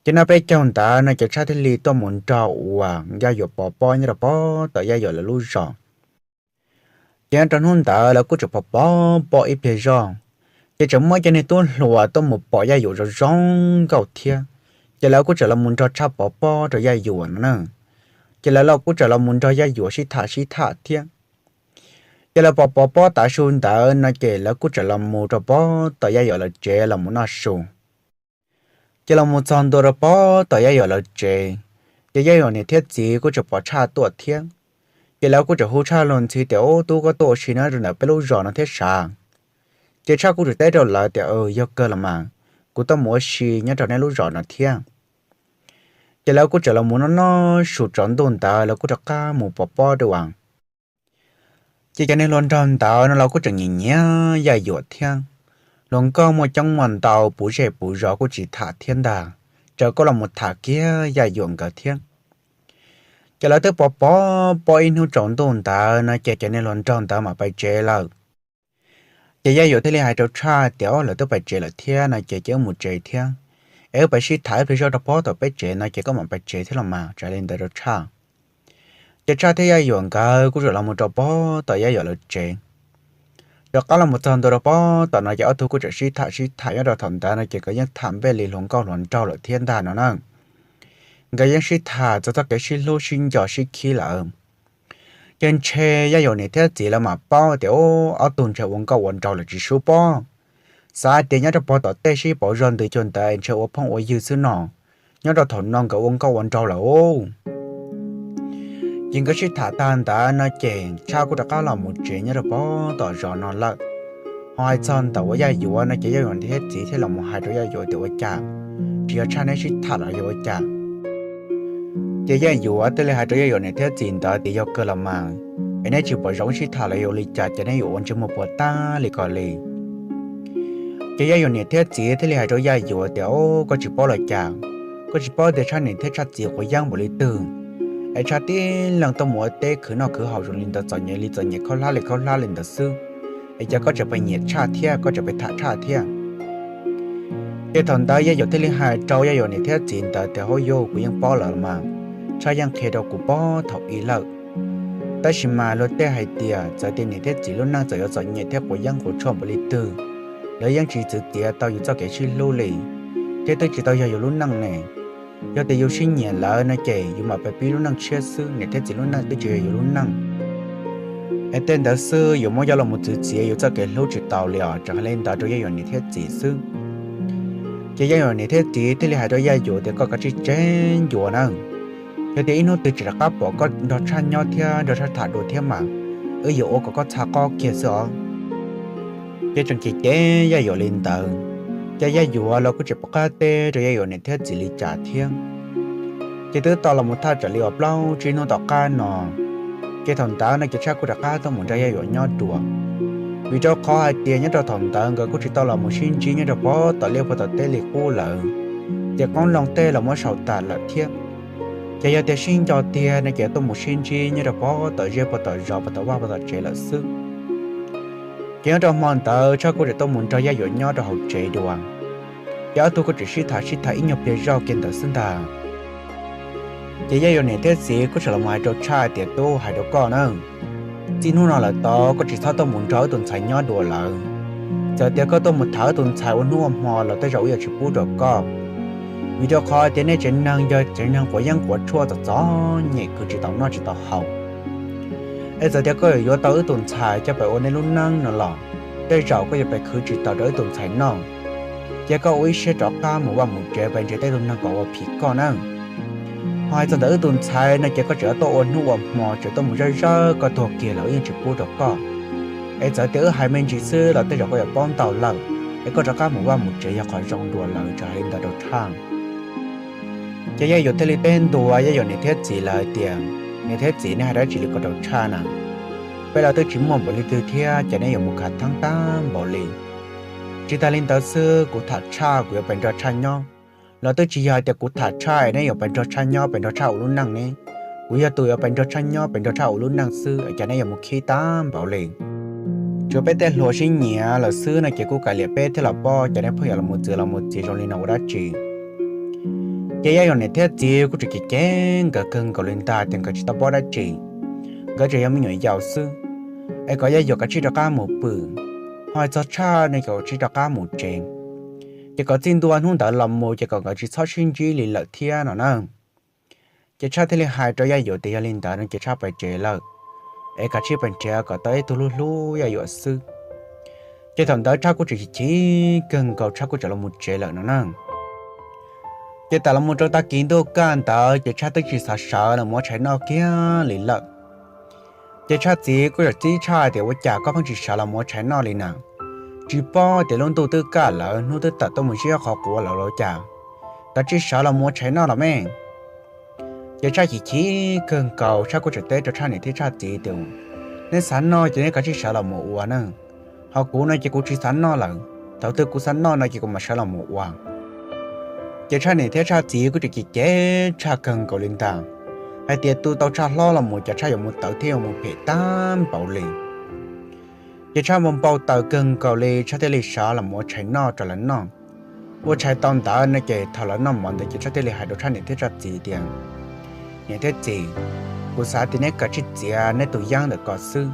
Ces noj peb caug ntawd no ces Tshaj thiaj li tuaj mus nrog uas Yaj Yuam pov pob nyob rau pob tom Yaj Yuam lawv lub zos. Ces nyob rau hnub ntawd lawv kuj tseem pov pov pob ib pliag zog, ces tseem muaj cov niag tub hluas tuaj mus pom Yaj Yuam zoo zoo nkauj thiab. Ces lawv kuj tseem los mus nrog Tshaj pov pob rau Yaj Yuam no na. Ces lawv los kuj tseem los mus nrog Yaj Yuam sib tham sib tham thiab. Ces lawv pov pov pob tav su ntawd no ces lawv kuj tseem los mus rau pob tom Yaj Yuam lawv tsev los mus noj su. Ces los mus txog ntua rau pob tom Yaj Yuam lawv tsev, ces Yaj Yuam niam thiab txiv kuj tseem pom Tshaj tuaj thiab. Ces lawv kuj tseem hu Tshaj los ntxhi tias, Ub, tub, koj tuaj ua si no rau ntawm peb lub zos no thiab sav? Ces Tshaj kuj tseem teb rau lawv tias, Yog kawg los mas, kuv tuaj mus ua si nyob rau neb lub zos no thiab. Ces lawv kuj tseem los mus noj noj su tsaus ntuj ntawd lawv kuj rov qab mus pov pob dua. Ces cov niag hluas nraug ntawd no los kuj tseem nyiam nyiam Yaj Yuam thiab. Hluas nkauj muaj coob muaj ntau, puv zej puv zos kuj tsis tham thiab ntag, tseem kuj los mus tham kiag Yaj Yuam nkawd thiab. Ces lawv twb pov pov pob ib hnub tsaus ntuj ntawd no ces cov niag hluas nraug ntawd mam pais tsev lawm. Ces Yaj Yuam thiaj li hais rau Tshaj tias, Lawv twb pais tsev lawm thiab no ces cia wb mus tsev thiab, es wb pais sib tham ib pliag zog rau pob tom peb tsev no ces koj mam pais tsev thiab los mas, tsa li ntawd rau Tshaj. Ces Tshaj thiab Yaj Yuam nkawd kuj tseem los mus rau pob tom Yaj Yuam lawv tsev. Rov qab los mus txog ntua rau pob tom no ces ob tug kuj tseem sib tham sib tham, nyob rau thaum ntawd no ces nkawd yeej tham npej li hluas nkauj hluas nraug lawm thiab ntag no na. Nkawd yeej sib tham txog txoj kev sib hlub sib nco sib khib lawm. Ces ntshe Yaj Yuam niam thiab txiv lawv mam paub tias, Ub, ob tug ntshe ua nkauj ua nraug lawm tsis sub pob. Xav hais tias nyob rau pob tom tej sib pauv zog ntws cuag ntawd ntshe ua phooj ua ywg xwb no. Nyob rau thaum no nkawd ua nkauj ua nraug lawm. Ces nkawd sib tham tag ntawd no ces Tshaj kuj rov qab los mus tsev nyob rau pob tom zos no lawm. Ho hais txog ntawm uas Yaj Yuam no ces Yaj Yuam niam thiab txiv thiaj los mus hais rau Yaj Yuam tias, Ua cas tsis yog Tshaj neb sib tham los yog ua cas? Ces Yaj Yuam thiaj li hais rau Yaj Yuam niam thiab txiv ntawd tias, Yog kawg los mas, es neb tsis pom zoo wb sib tham los yog ua li cas ces neb yuav ua ntsej muag puas tag li ko li? Ces Yaj Yuam niam thiab txiv thiaj li hais rau Yaj Yuam tias, Ub, koj tsis paub los cas? Koj tsis paub tias Tshaj niam thiab Tshaj txiv quav yeeb npaum li twg, es Tshaj tib leeg tuaj mus ua teb khwv noj khwv haus zoo li ntawd txom nyem li txom nyem, khaub hlab li khaub hlab li ntawd xwb, es cas koj tseem pheej nyiam Tshaj thiab koj tseem pheej tham Tshaj thiab? Ces thaum ntawd Yaj Yuam thiaj li hais rau Yaj Yuam niam thiab txiv ntawd tias, Hauj yug, kuv yeej paub lawm mas, Tshaj yeej qhia rau kuv puag thaum ub lawm. Tab sis mas luag tej hais tias txawm tias niam thiab txiv lub neej txawm yuav txom nyem thiab quav yeeb quav tshuaj npaum li twg, lawv yeej tsis txwv txiav tau yus txoj kev sib hlub li, thiab twb tsis tau yog yus lub neej ne. Yog tias yus sib nyiam lawm no ces yus mam pib lub neej tshiab xwb, niam thiab txiv lub neej twb tsis yog yus lub neej. Es tej ntawd xwb yuav muab coj los mus txwv txiav yus txoj kev hlub tsis tau li os, tseem hais li ntawd rau Yaj Yuam niam thiab txiv xwb. Ces Yaj Yuam niam thiab txiv thiaj li hais rau Yaj Yuam tias koj kav tsij tseg ncua nawb. Yog tias ib hnub twg tseem rov qab pom koj nrog Tshaj nyob thiab nrog Tshaj tham dua thiab mas, wb yuav ua kom koj txha qab kiag xwb os. Ces tseem cem cem Yaj Yuam li ntawd, ces Yaj Yuam los kuj tsis pom qab teb rau Yaj Yuam niam thiab txiv li cas thiab. Ces twb tau los mus thaj tsam li uas plaub tsib hnub tom qab no, ces thaum ntawd no ces Tshaj kuj rov qab tuaj mus nrog Yaj Yuam nyob dua. Vim rau qhov hais tias nyob rau thaum ntawd nkawd kuj tsis tau los mus sib ntsib nyob rau pog tom liaj puag tom teb li qub lawm, ces qoob loo tej los muab sau tas lawm thiab. Ces yog tias sib nco tiag no ces tuaj mus sib ntsib nyob rau pog tom zej puag tom zos puag tom vaj puag tom tsev lawm xwb. Ces nyob rau hmo ntawd Tshaj kuj tseem tuaj mus nrog Yaj Yuam nyob rau hauv tsev dua, ces ob tug kuj tseem sib tham sib tham ib nyuag pliag zoj kiag ntawd xwb ntag. Ces Yaj Yuam niam thiab txiv kuj tseem los mus hais rau Tshaj tias tub, hais rau koj na, txij hnub no lawm tod koj tsis txhob tuaj mus nrog wb tus ntxhais nyob dua lawm. Txawm tias koj tuaj mus tham wb tus ntxhais ua hnub ua hmo los tej zaum wb yuav tsis pub rau koj, vim rau qhov tias nej tsev neeg yog tsev neeg quav yeeb quav tshuaj txom txom nyem khwv tsis tau noj tsis tau haus. Es txawm tias koj yuav yuav tau wb tus ntxhais coj pem ua nej lub neej no los, tej zaum koj yuav pem khwv tsis tau rau wb tus ntxhais noj. Ces koj ua ib siab rov qab mus vaj mus tsev pem nrhiav tej tug neeg kom ua phim koj na. Ho hais txog ntawm wb tus ntxhais no ces koj tseem tuaj ua hnub ua hmo, tseem tuaj mus zawj zawj koj tuag kiag los wb yeej tsis pub rau koj. Es txawm tias wb hais me ntsis xwb los tej zaum koj yuav paub ntau lawm, es koj rov qab mus vaj mus tsev yog qhov zoo dua lawm, tseem hais li ntawd rau Tshaj. Ces Yaj Yuam thiaj li teb ntua Yaj Yuam niam thiab txiv lawm tias, niam thiab txiv, nej hais dab tsi li ko rau Tshaj na? Peb los twb tsis muaj npaum li twg thiab ces neb yuav mus khav theeb tag npaum li. Tsis tas li ntawd xwb, kuv tham Tshaj kuv yuav pes nrog Tshaj nyob los twb tsis yog hais tias kuv tham Tshaj es neb yuav pes nrog Tshaj nyob pes nrog Tshaj ua lub neej ne. Kuv yog tus yuav pes nrog Tshaj nyob pes nrog Tshaj ua lub neej xwb, cas neb yuav mus khib tag npaum li. Tsuas peb tej hluas sib nyiam lawm xwb no ces kuj kav liam peb thiab los pab, cas neb pheej yuav los mus txwv los mus txiav zoo li no ua dab tsi? Ces Yaj Yuam niam thiab txiv kuj tseem cem cem nkawd kawg nkaus li ntag tias nkawd tsis tau paub dab tsi, nkawd tseem yog me nyuam yaus xwb, es kom Yaj Yuam kav tsij rov qab mus pw, ho hais txog Tshaj no kom kav tsij rov qab mus tsev. Ces kom txij ntua hnub ntawd los mus ces kom nkawd tsis txhob sib ntsib li lawm thiab no na. Ces Tshaj thiaj li hais rau Yaj Yuam tias yog li ntawd no ces Tshaj pais tsev lawm, es kav tsij pais nrhiav kom tau ib tug hlub hlub Yaj Yuam xwb. Ces thaum ntawd Tshaj kuj tseem chim chim kawg nkaus, Tshaj kuj tseem los mus tsev lawm no na. Ces tas los mus rau tag kis ntuj kaj ntawd ces Tshaj twb tsis xav sawv los mus ua tshais noj kiag li lawm. Ces Tshaj txiv kuj txawm txib Tshaj tias ua cas koj pheej tsis sawv los mus ua tshais noj li na? Tsis paub tias lub ntuj twb kaj lawm, hnub twb tawm tuaj mus zib qhov quav lawm los cas? Kav tsij sawv los mus ua tshais noj los me. Ces Tshaj chim chim kawg nkaus, Tshaj kuj tseem teb rau Tshaj niam thiab Tshaj txiv tias, neb xav noj ces neb kav tsij sawv los mus ua na. Ho kuv no ces kuv tsis xav noj lawm, thaum twg kuv xav noj no ces kuv mam sawv los mus ua. Ces Tshaj niam thiab Tshaj txiv kuj tseem cem cem Tshaj kawg nkaus li ntag, hais tias tu tau Tshaj hlob los mus cas Tshaj yuav mus tawv thiab yuav mus phem tag npaum li. Ces Tshaj npau npau taws kawg nkaus li, Tshaj thiaj li sawv los mus ua tshais noj rau lawv noj. Ua tshais tau ntawd no ces thaum lawv noj mov ntawd ces Tshaj thiaj li hais rau Tshaj niam thiab Tshaj txiv tias, niam thiab txiv, kuv xav tias neb kav tsij txiav neb tus yeeb ntawm ko xwb.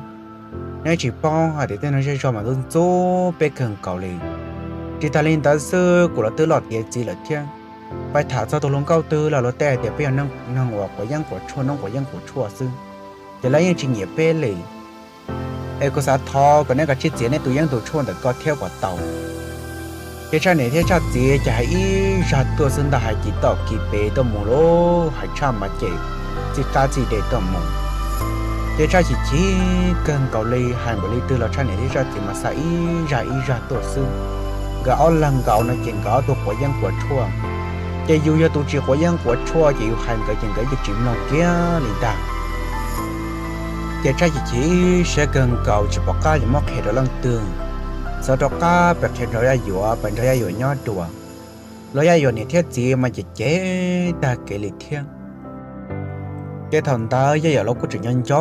Neb tsis paub hais tias tej neeg zej zog mas ntxub ntxub peb kawg nkaus li. Tsis tas li ntawd xwb, kuv los twb loj tiav txiv lawm thiab, pais tham txog tus hluas nkauj twg los luag tej hais tias peb yog neeg uas quav yeeb quav tshuaj, noob quav yeeb quav tshuaj xwb, ces lawv yeej tsis nyiam peb li. Es kuv xav thov kom neb kav tsij txiav neb tus yeeb tus tshuaj ntawm ko thiab kom tau. Ces Tshaj niam thiab Tshaj txiv ces hais ib zaj tuaj xwb ntag, hais kis toj kis pem tuaj mus lauj, hais Tshaj mas ces txij qab txij dej tuaj mus. Ces Tshaj chim chim kawg nkaus li, hais npaum li twg los Tshaj niam thiab Tshaj txiv mas xa ib zaj ib zaj tuaj xwb. Nkawd ob leeg nkaus no ces nkawd ob tug quav yeeb quav tshuaj, ces yus yog tus tsis quav yeeb quav tshuaj ces yus hais nkawd ces nkawd yeej tsis mloog kiag li ntag. Ces Tshaj chim chim siab kawg nkaus tsis pom qab yuav muab qhia rau leej twg, xav rov qab pem qhia nrog Yaj Yuam, pem nrog Yaj Yuam nyob dua, los Yaj Yuam niam thiab txiv mas ces cem tag kev li thiab. Ces thaum ntawd Yaj Yuam los kuj tseem nco nco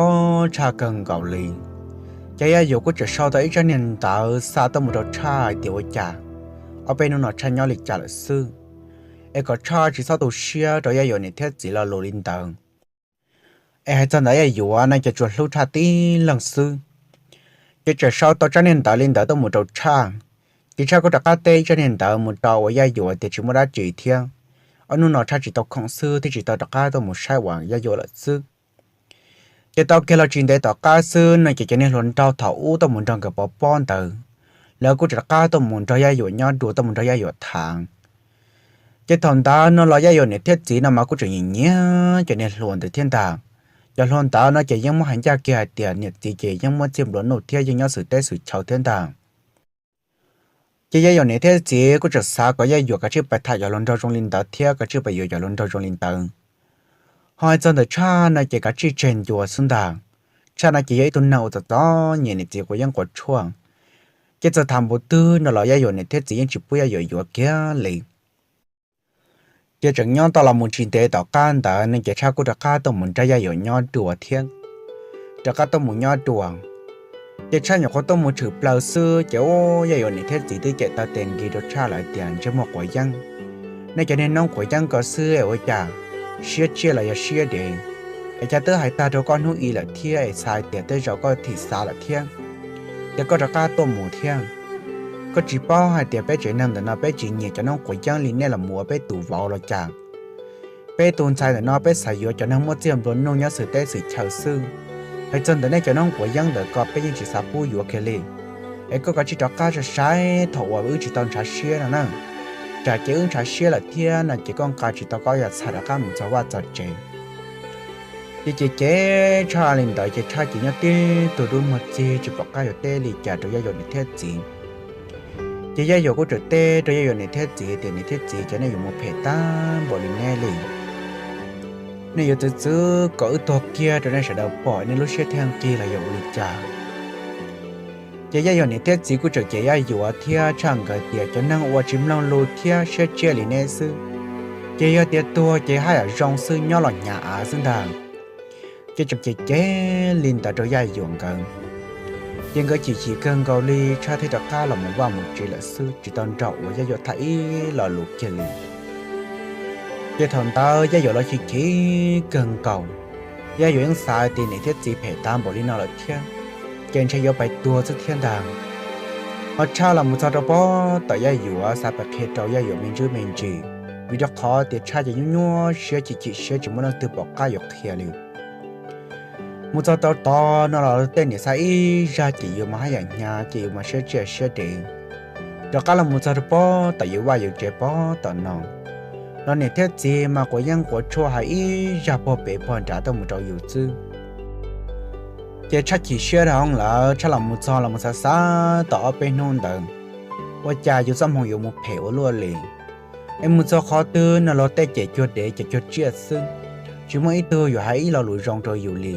Tshaj kawg nkaus li. Ces Yaj Yuam kuj tseem sau tau ib tsab niag ntawv xa tuaj mus rau Tshaj hais tias ua cas ob peb hnub no Tshaj nyob li cas lawm xwb, es kom Tshaj tsis txhob tu siab rau Yaj Yuam niam thiab txiv lo lus li ntawd. Es hais txog ntawm Yaj Yuam no ces tsuas hlub Tshaj tib leeg xwb. Ces txawm sau tau tsab niag ntawv li ntawd tuaj mus rau Tshaj, ces Tshaj kuj rov qab teb tsab niag ntawv mus rau uas Yaj Yuam tias tsis muaj dab tsi thiab, ob hnub no Tshaj tsis tau khoom xwb thiaj tsis tau rov qab tuaj mus saib uas Yaj Yuam lawm xwb. Ces tau kiag los tsis ntev tom qab xwb no ces cov niag hluas nraug thaum ub tuaj mus nrog nkawd pov pob ntawd, lawv kuj rov qab tuaj mus nrog Yaj Yuam nyob dua, tuaj mus nrog Yaj Yuam tham. Ces thaum ntawd no los Yaj Yuam niam thiab txiv no mas kuj tseem nyiam nyiam cov niag hluas ntawd thiab ntag. Cov hluas ntawd no ces yeej muab hais ncaj kiag hais tias niam txiv ces yeej muaj txiag nplua nuj thiab yeej nyob xwm teb xwm chaw thiab ntag. Ces Yaj Yuam niam thiab txiv kuj tseem xav kom Yaj Yuam kav tsij pais tham cov hluas nraug zoo li ntawd thiab kav tsij pais yuav cov hluas nraug zoo li ntawd. Ho hais txog ntawm Tshaj no ces kav tsij tseg ncua xwb ntag. Tshaj no ces yog ib tug neeg uas txom txom nyem, niam txiv quav yeeb quav tshuaj, ces txawm tham npaum twg no los Yaj Yuam niam thiab txiv yeej tsis pub Yaj Yuam yuav kiag li. Ces tseem nyob tau los mus tsis ntev tom qab ntawd no ces Tshaj kuj rov qab tuaj mus nrog Yaj Yuam nyob dua thiab, rov qab tuaj mus nyob dua. Ces Tshaj nyuam qhuav tuaj mus tshwm plaws xwb ces ub, Yaj Yuam niam thiab txiv twb cem taw tes nkis rau Tshaj lawm tias ntsej muag quav yeeb, nej cov niag noob quav yeeb ko xwb es ua cas siab tsiaj los yog siab dev, es cas twb hais tag rau koj hnub i lawm thiab es xav hais tias tej zaum koj thim xav lawm thiab, ces koj rov qab tuaj mus thiab. Koj tsis paub hais tias peb tsev neeg ntawm no peb tsis nyiam cov noob quav yeeb li nej los mus ua peb tus vauv los cas? Peb tus ntxhais ntawm no peb xav yuav cov neeg muaj txiag nplua nuj nyob xwm teb xwm chaw xwb. Hais txog ntawm nej cov noob quav yeeb ntawm ko peb yeej tsis xav pub yuav kiag li. Es koj kav tsij rov qab sai sai thaum uas wb tsis tau ntshav siab no na. Tsam ces wb ntshav siab lawm thiab no ces koj nqa tsis tau koj yam txhais rov qab mus txog vaj txog tsev. Ces ces ces Tshaj li ntawd ces Tshaj ces nyob tib tug dub muag txig tsis pom qab yuav teb li cas rau Yaj Yuam niam thiab txiv. Ces Yaj Yuam kuj tseem teb rau Yaj Yuam niam thiab txiv tias niam thiab txiv, cas nej yuav mus phem tag npaum li nej li? Nej yuav txwv txwv kom wb tuag kiag rau nej sawv daws pom nej lub siab thiaj nqig los yog ua li cas? Ces Yaj Yuam niam thiab txiv kuj tseem cem Yaj Yuam thiab Tshaj nkawd tias cov neeg uas tsis mloog lus thiab siab tsiaj li neb xwb, ces yog tias tuag ces haj yam zoo xwb, nyob los hnyav av xwb ntag. Ces tseem cem cem li ntawd rau Yaj Yuam nkawd. Ces nkawd chim chim kawg nkaus li, Tshaj thiaj rov qab los mus vaj mus tsev lawm xwb, tsis tau nrog uas Yaj Yuam tham ib lo lus kiag li. Ces thaum ntawd Yaj Yuam los chim chim kawg nkaus. Yaj Yuam yeej xav tias niam thiab txiv phem tag npaum li no lawm thiab, ces ntshe yuav pais tuag xwb thiab ntag. Ho Tshaj los mus txog rau pob tom Yaj Yuam, xav pais qhia rau Yaj Yuam me ntsis me ntsis, vim rau qhov tias Tshaj ces nyuaj nyuaj siab chim chim siab tsis muaj leej twg pom qab yuav qhia li. Mus txog rau tod no los tej niam xav ib zaj ces yus mas haj yam hnyav ces yus mas siab tsiaj siab dev. Rov qab los mus txog rau pob tom yus vaj yus tsev pob tom no, los niam thiab txiv mas quav yeeb quav tshuaj hais ib zaj puag pem puag nrad tuaj mus rau yus xwb. Ces Tshaj chim siab dhau lawm, Tshaj los mus txog los mus xav xav tau ob peb hnub ntawd, ua cas yus txoj hmoo yuav mus phem ua luaj li. Es mus txog qhov twg no los tej cem cuag dev cem cuag tsiaj xwb, tsis muaj ib tug yuav hais ib lo lus zoo rau yus li.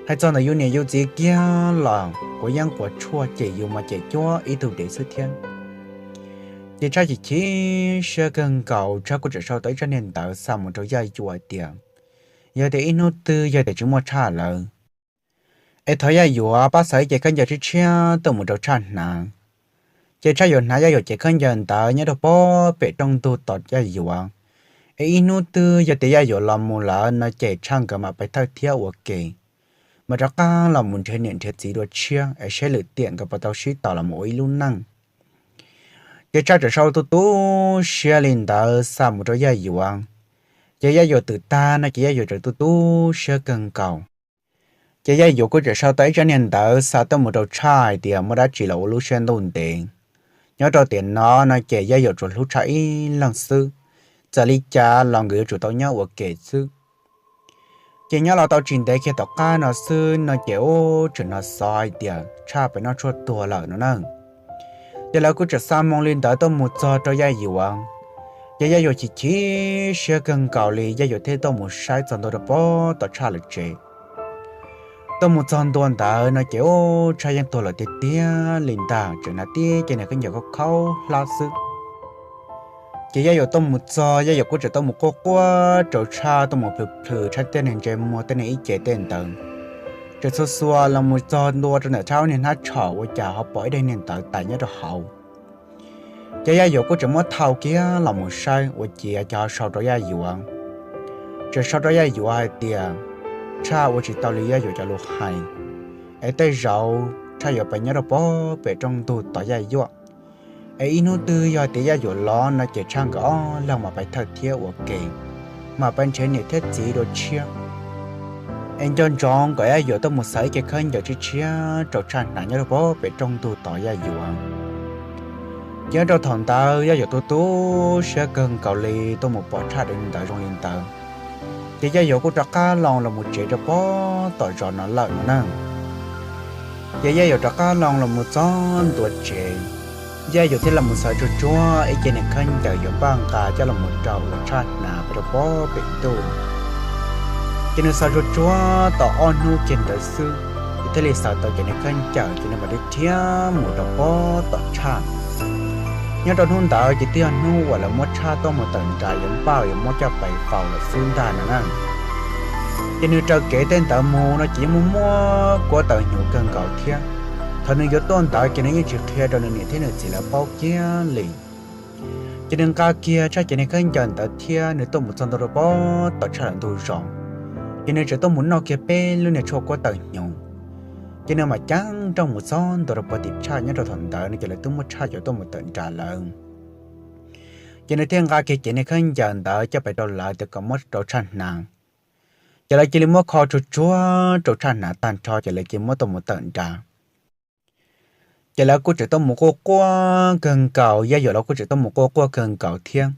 Hais txog ntawm yus niam yus txiv kiag los quav yeeb quav tshuaj cem yus mas cem cuag ib tug dev xwb thiab. Ces Tshaj chim chim siab kawg nkaus, Tshaj kuj tseem sau tau ib tsab niag ntawv xa mus rau Yaj Yuam hais tias yog tias ib hnub twg yog tias tsis muaj Tshaj lawm, es thov Yaj Yuam pab xa ib cev khaub ncaws tshiab tshiab tuaj mus rau Tshaj hnav. Ces Tshaj yuav hnav Yaj Yuam cev khaub ncaws ntawd nyob rau pob pem rooj ntug tos Yaj Yuam. Es ib hnub twg yog tias Yaj Yuam los mus lawm no ces Tshaj nkawd mam pais thawj thiab ua ke, mam rov qab los mus nrhiav niam nrhiav txiv dua tshiab es saib lwm tiam nkawd puas tau sib tau los mus ua ib lub neej. Ces Tshaj tseem sau tu tu siab li ntawd xa mus rau Yaj Yuam. Ces Yaj Yuam twm tag no ces Yaj Yuam tseem tu tu siab kawg nkaus. Ces Yaj Yuam kuj tseem sau tau ib tsab niag ntawv xa tuaj mus rau Tshaj hais tias muaj dab tsi los ua lub siab ntuj ntev. Nyob rau tiam no no ces Yaj Yuam tsuas hlub Tshaj ib leeg xwb, txawm li cas los nkawd yuav tsum tau nyob ua ke xwb. Ces nyob los tau tsis ntev kiag tom qab no xwb no ces ub, tseem hnov xov hais tias Tshaj pem noj tshuaj tuag lawm no na. Ces lawv kuj tseem xa moo li ntawd tuaj mus txog rau Yaj Yuam. Ces Yaj Yuam chim chim siab kawg nkaus li, Yaj Yuam thiaj tuaj mus saib txog ntua rau pob tom Tshaj lawv tsev. Tuaj mus txog ntua ntawd no ces ub, Tshaj yeej tuag lawm tiag tiag li ntag, tseem hnav tib ce niag khaub ncaws khaub khaub hlab xwb. Ces Yaj Yuam tuaj mus txog, Yaj Yuam kuj tseem tuaj mus quaj quaj rau Tshaj, tuaj mus plhws plhws Tshaj tej niag ntsej muag tej niag ib ce tej ntawd. Tseem xuas xuas los mus txog ntua rau ntawm Tshaj lub niag hnab tshau ua cas ho pom ib daim niag ntawv tais nyob rau hauv. Ces Yaj Yuam kuj tseem muab thau kiag los mus saib ua ciav ces ho sau rau Yaj Yuam. Tseem sau rau Yaj Yuam hais tias Tshaj ua tsis tau li Yaj Yuam cov lus hais, es tej zaum Tshaj yuav pais nyob rau pob pem rooj ntug tos Yaj Yuam. Es ib hnub twg yog tias Yaj Yuam los no ces Tshaj nkawd ob leeg mam pais thawj thiab ua ke, mam pais nrhiav niam thiab txiv dua tshiab. Es nco ntsoov kom Yaj Yuam tuaj mus xaws ib ce khaub ncaws tshiab tshiab rau Tshaj hnav nyob rau pob pem rooj ntug tos Yaj Yuam. Ces nyob rau thaum ntawd Yaj Yuam tu tu siab kawg nkaus li tuaj mus pom Tshaj dua li ntawd zoo li ntawd. Ces Yaj Yuam kuj rov qab loo los mus tsev rau pob tom zos no lawm no na. Ces Yaj Yuam rov qab loo los mus txog ntua tsev, Yaj Yuam thiaj los mus xaws tsuag tsuag ib ce niag khaub ncaws yuav npaj nqa coj los mus rau uas Tshaj hnav pem rau pob pem ntuj. Ces nws xaws tsuag tsuag tau ob hnub kiag ntawd xwb, ces thiaj li xaws tau cov niag khaub ncaws, ces nws mam li rhiab mus rau pob tom Tshaj. Nyob rau hnub ntawd ces twb yog hnub uas lawv muab Tshaj tuaj mus tawm nras yuav npaj yuav muab coj pais faus lawm xwb ntag no na. Ces nws raws kev tej ntawd mus no ces yeej muaj muaj kuab tawm hnyuv kawg nkaus thiab. Thaum nws yuav tuaj ntawd ces nws yeej tsis qhia rau nws niam thiab nws txiv lawv paub kiag li. Ces nws nqa kiag Tshaj cov niag khaub ncaws ntawd thiab nws tuaj mus txog ntua rau pob tom Tshaj lawv ntug zos. Ces nws tseem tuaj mus noj kiag peb lub niag tshuaj kuab tawm hnyuv. Ces nws mam ceeb nrooj mus txog ntua rau puag tim Tshaj, nyob rau thaum ntawd no ces lawv twb muab Tshaj coj tuaj mus tawm nras lawm. Ces nws thiaj nqa kiag cov niag khaub ncaws ntawd coj pais rau lawv tias kom muab rau Tshaj hnav. Ces lawv cia li muab kho tsuag tsuag rau Tshaj hnav tag nrho ces lawv cia li muab tuaj mus tawm nras. Ces lawv kuj tseem tuaj mus quaj quaj kawg nkaus, Yaj Yuam los kuj tseem tuaj mus quaj quaj kawg nkaus thiab.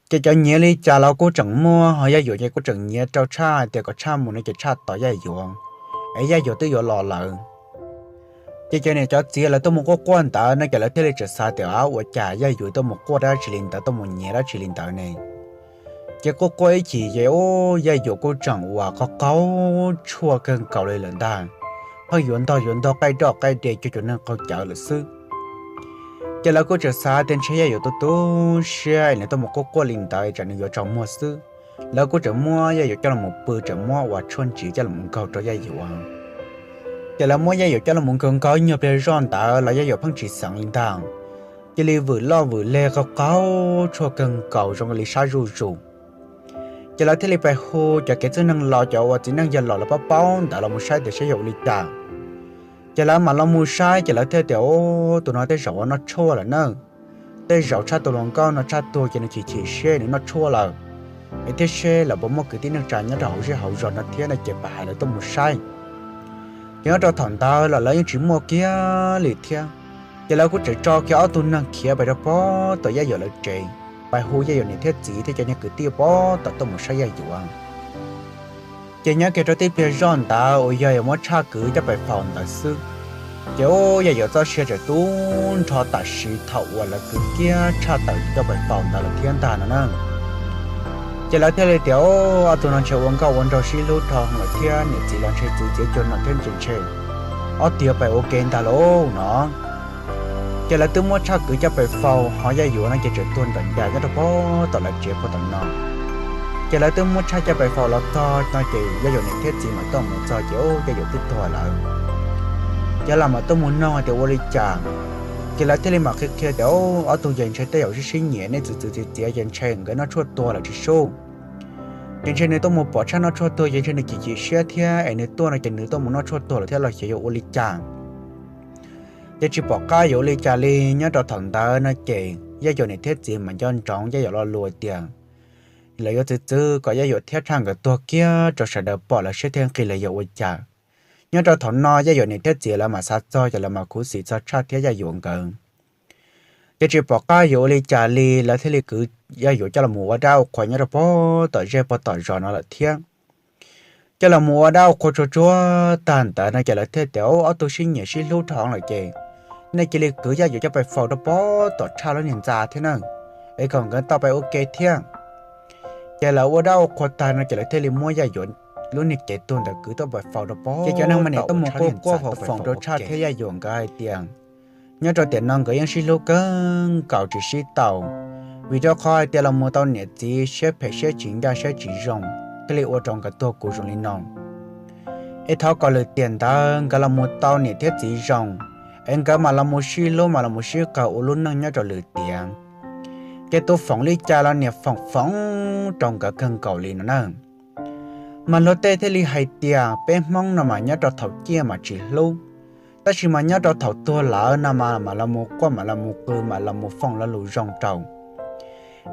Ces cov nyiav li cas los kuj tseem muaj, ho Yaj Yuam ces kuj tseem nyiav rau Tshaj tias kom Tshaj mus no ces Tshaj tos Yaj Yuam, es Yaj Yuam twb yuav los lawm. Ces cov niam cov txiv lawv tuaj mus quaj quaj ntawd no ces lawv thiaj li tseem xav tias ua cas Yaj Yuam tuaj mus quaj dab tsi li ntawd, tuaj mus nyiav dab tsi li ntawd ne. Ces quaj quaj ib chim ces ub, Yaj Yuam kuj tseem uas qaug qaug tshuaj kawg nkaus li lawm ntag, pheej yuav ntog yuav ntog qaij roj qaij de cuag cov neeg qaug cawv lawm xwb. Ces lawv kuj tseem xav tias ntshe Yaj Yuam tu tu siab es nws tuaj mus quaj quaj li ntawd tsam nws yuav tsaus muag xwb. Lawv kuj tseem muab Yaj Yuam coj los pw, tseem muab ua tshuaj ntsiv coj los nkaug rau Yaj Yuam. Ces lawv muab Yaj Yuam coj los nkaug nkaug ib nyuag pliag zoj ntawd los Yaj Yuam pheej tsis xeev li ntag, cia li vwm loj vwm leg qaug qaug tshuaj kawg nkaus zoo li sab zuj zus. Ces lawv thiaj li pais hu cov kev txwj neeg los, cov uas txiv neej yog los lawv paub paub ntawd los mus saib tias saib yog ua li cas. Ces lawv mam los mus saib ces lawv thiaj tias, Ub, tus no tej zaum ua noj tshuaj lawm na. Tej zaum Tshaj tus hluas nkauj no Tshaj tuag ces nws chim chim siab nws noj tshuaj lawm, es thiab seb lawv puas muaj kwv tij neej tsa nyob rau hauv zej hauv zos no thiab no ces pab hais lawv tuaj mus saib. Ces nyob rau thaum ntawd los lawv yeej tsis muaj kiag li thiab. Ces lawv kuj tseem tso kiag ob tug neeg khiav pais rau pob tom Yaj Yuam lawv tsev, pais hu Yaj Yuam niam thiab txiv thiab cov niag kwv tij pob tom tuaj mus saib Yaj Yuam. Ces nyob kiag rau tib pliag zoj ntawd uas yog yuav muab Tshaj kwv coj pais faus ntawd xwb, ces ub, Yaj Yuam txoj sia tseem tu nrho tam sim thaum uas lawv kwv kiag Tshaj tawm coj pais faus ntawd lawm thiab ntag no na. Ces lawv thiaj li tias, Ub, ob tug no ntshe ua nkauj ua nraug sib hlub dhau lawm thiab niam txiv los ntshe txwv txiav cuag no thiab ntshe ntshe ob tug yuav pais ua ke ntag lauj no. Ces lawv twb muab Tshaj kwv coj pais faus, ho Yaj Yuam no ces tseem tuag nram ncas nyob rau pob tom lawv tsev puag tom no. Ces lawv twb muab Tshaj coj pais faus los txog no ces Yaj Yuam niam thiab txiv mam tuaj mus txog ces ub, Yaj Yuam twb tuag lawm. Ces lawv mam tuaj mus noog tias ua li cas. Ces lawv thiaj li mam qhia qhia tias, Ub, ob tug ces ntshe tej zaum sib sib nyiam, nej txwv txwv txiav txiav ces ntshe nkawd noj tshuaj tuag lawm tsis sub. Ces ntshe nws tuaj mus pom Tshaj noj tshuaj tuag ces ntshe nws chim chim siab thiab es nws tuaj no ces nws tuaj mus noj tshuaj tuag lawm thiab los xyov yuav ua li cas. Ces tsis pom qab yuav ua li cas li. Nyob rau thaum ntawd no ces Yaj Yuam niam thiab txiv mas nco ntsoov Yaj Yuam lo lus tias lawv yuav txwv txwv kom Yaj Yuam thiab Tshaj nkawd tuag kiag rau sawv daws pom lawv siab thiaj nqig lawv yuav ua cas. Nyob rau thaum no Yaj Yuam niam thiab txiv lawv mam xav txog ces lawv mam khuv xim txog Tshaj thiab Yaj Yuam nkawd. Ces tsis pom qab yuav ua li cas li, lawv thiaj li kwv Yaj Yuam coj los ua dab ua qhua nyob rau pob tom zej puag tom zos no lawm thiab. Coj los ua dab ua qhua tsuag tsuag tag ntawd no ces lawv thiaj tias, Ub, ob tug sib nyiam sib hlub dhau lawm ces nej cia li kwv Yaj Yuam coj pais faus rau pob tom Tshaj lub niag ntxa thiab na, es kom nkawd tau pais ua ke thiab. Ces lawv ua dab ua qhua tag no ces lawv thiaj li muab Yaj Yuam lub niag cev tuag ntawd kwv tuaj pais faus rau pob. Ces cov neeg mas nim tuaj mus quaj quaj foom foom rau Tshaj thiab Yaj Yuam nkawd hais tias nyob rau tiam no nkawd yeej sib hlub kawg nkaus tsis sib tau, vim rau qhov hais tias los mus tau niam txiv siab phem siab tsis ncaj siab tsis zoo, thiaj li ua rau nkawd tuag kuv zoo li no. Es thov kom lwm tiam ntawd nkawd los mus tau niam thiab txiv zoo, es nkawd mam los mus sib hlub mam los mus sib qawg ua lub neej nyob rau lwm tiam. Ces tus foom li cas los niam foom foom rau nkawd kawg nkaus li no na. Mas luag tej thiaj li hais tias peb Hmoob no mas nyob rau thaum ciaj mas tsis hlub, tab sis mas nyob rau thaum tuag lawm no mas mam los mus quaj mam los mus qw mam los mus foom lo lus zoo rau.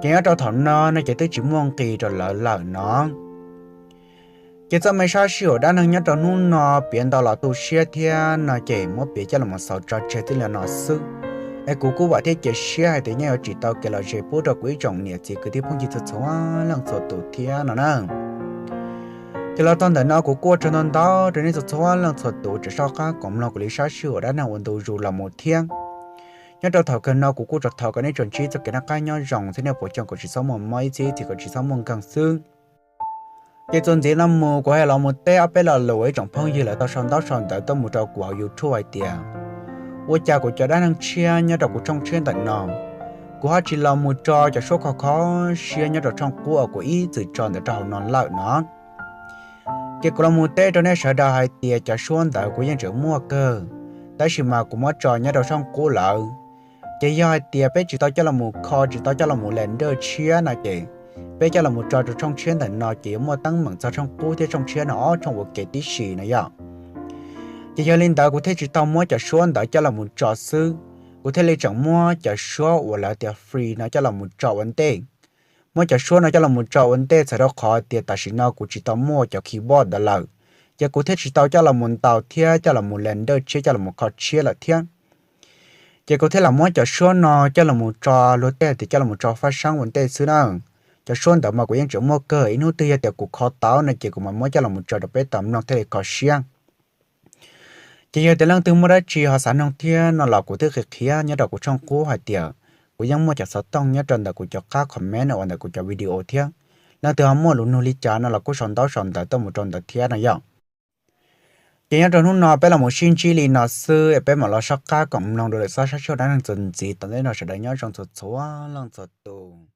Ces nyob rau thaum no no ces twb tsis muaj nqis rau lawv lawm no. Ces txoj me sab sij huam dab neeg nyob rau hnub no piav ntau los tu siab thiab no ces muab piav coj los xaus tso tseg txij li no xwb. Es kuv kuj vam thiab cia siab hais tias nej yuav tsim tau kev lom zem pub rau kuv ib tsoom niam txiv kwv tij phooj ywg txhua txhua leej txhua tus thiab no na. Ces los txog ntawm no kuv kuj ua tsaug ntau ntau rau nej txhua txhua leej txhua tus tseem soj qab koom mloog kuv li sab sij huam dab neeg ua ntu zus los mus thiab. Nyob rau thaum kawg no kuv kuj tsuas thov kom nej tsuas ntsib txoj kev noj qab nyob zoo thiab nej puas coj kom tsis txhob muaj mob ib txhis ib txhis kom tsis txhob muaj nkeeg xwb. Ces txuas ntxiv no mus kuv hais los mus teb ob peb lo lus ib tsoom phooj ywg lawv tau sau ntaub sau ntawv tuaj mus rau kuv hauv YouTube hais tias ua cas kuv cov dab neeg tshiab nyob rau kuv tshooj tshiab ntawm no, kuv ho tsis los mus tso cov suab kho kho siab nyob rau tshooj qub uas kuv ib txwm tso ntawd rau hauv no lawm no. Ces kuv los mus teb rau nej sawv daws hais tias cov suab ntawd kuv yeej tseem muaj kawg, tab sis mas kuv muab tso nyob rau tshooj qub lawm. Ces yog hais tias peb tsis tau coj los mus kho tsis tau coj los mus lem nraj tshiab no ces peb coj los mus tso rau tshooj tshiab ntawm no ces yuav muaj teeb meem txog tshooj qub thiab tshooj tshiab no ob tshooj ua ke tib si no yom. Ces yog li ntawd kuv thiaj tsis tau muab cov suab ntawd coj los mus tso xwb, kuv thiaj li tseem muab cov suab uas lawv tias free no coj los mus tso ua ntej. Muab cov suab no coj los mus tso ua ntej txhawm rau qhov tias tam sim no kuv tsis tau muaj cov keyboard ntawd lawm, ces kuv thiaj tsis tau coj los mus ntaus thiab coj los mus lem nraj tshiab coj los mus kho tshiab lawm thiab. Ces kuv thiaj los muab cov suab no coj los mus tso, luag tej tias coj los mus tso fab sab ua ntej xwb na. Cov suab ntawd mas kuv yeej tseem muaj kawg, ib hnub twg yog tias kuv kho tau no ces kuv mam muab coj los mus tso rau peb tau mloog thiaj li kho siab. Ces yog tias leej twg muaj dab tsi ho xav noog thiab no los kuv twb qhia qhia nyob rau kuv tshooj qub hais tias kuv yeej muaj cov xov tooj nyob rau ntawm kuv cov qab comment uas ntawm kuv cov video thiab. Leej twg ho muaj lus nug li cas no los kuj sau ntaub sau ntawv tuaj mus rau ntawd thiab no yom. Ces nyob rau hnub no peb los mus sib ntsib li no xwb es peb mam los soj qab koom mloog dua lwm sab sab sij huam dab neeg txuas ntxiv. Tom ntej no sawv daws nyob zoo txhua txhua leej txhua tus.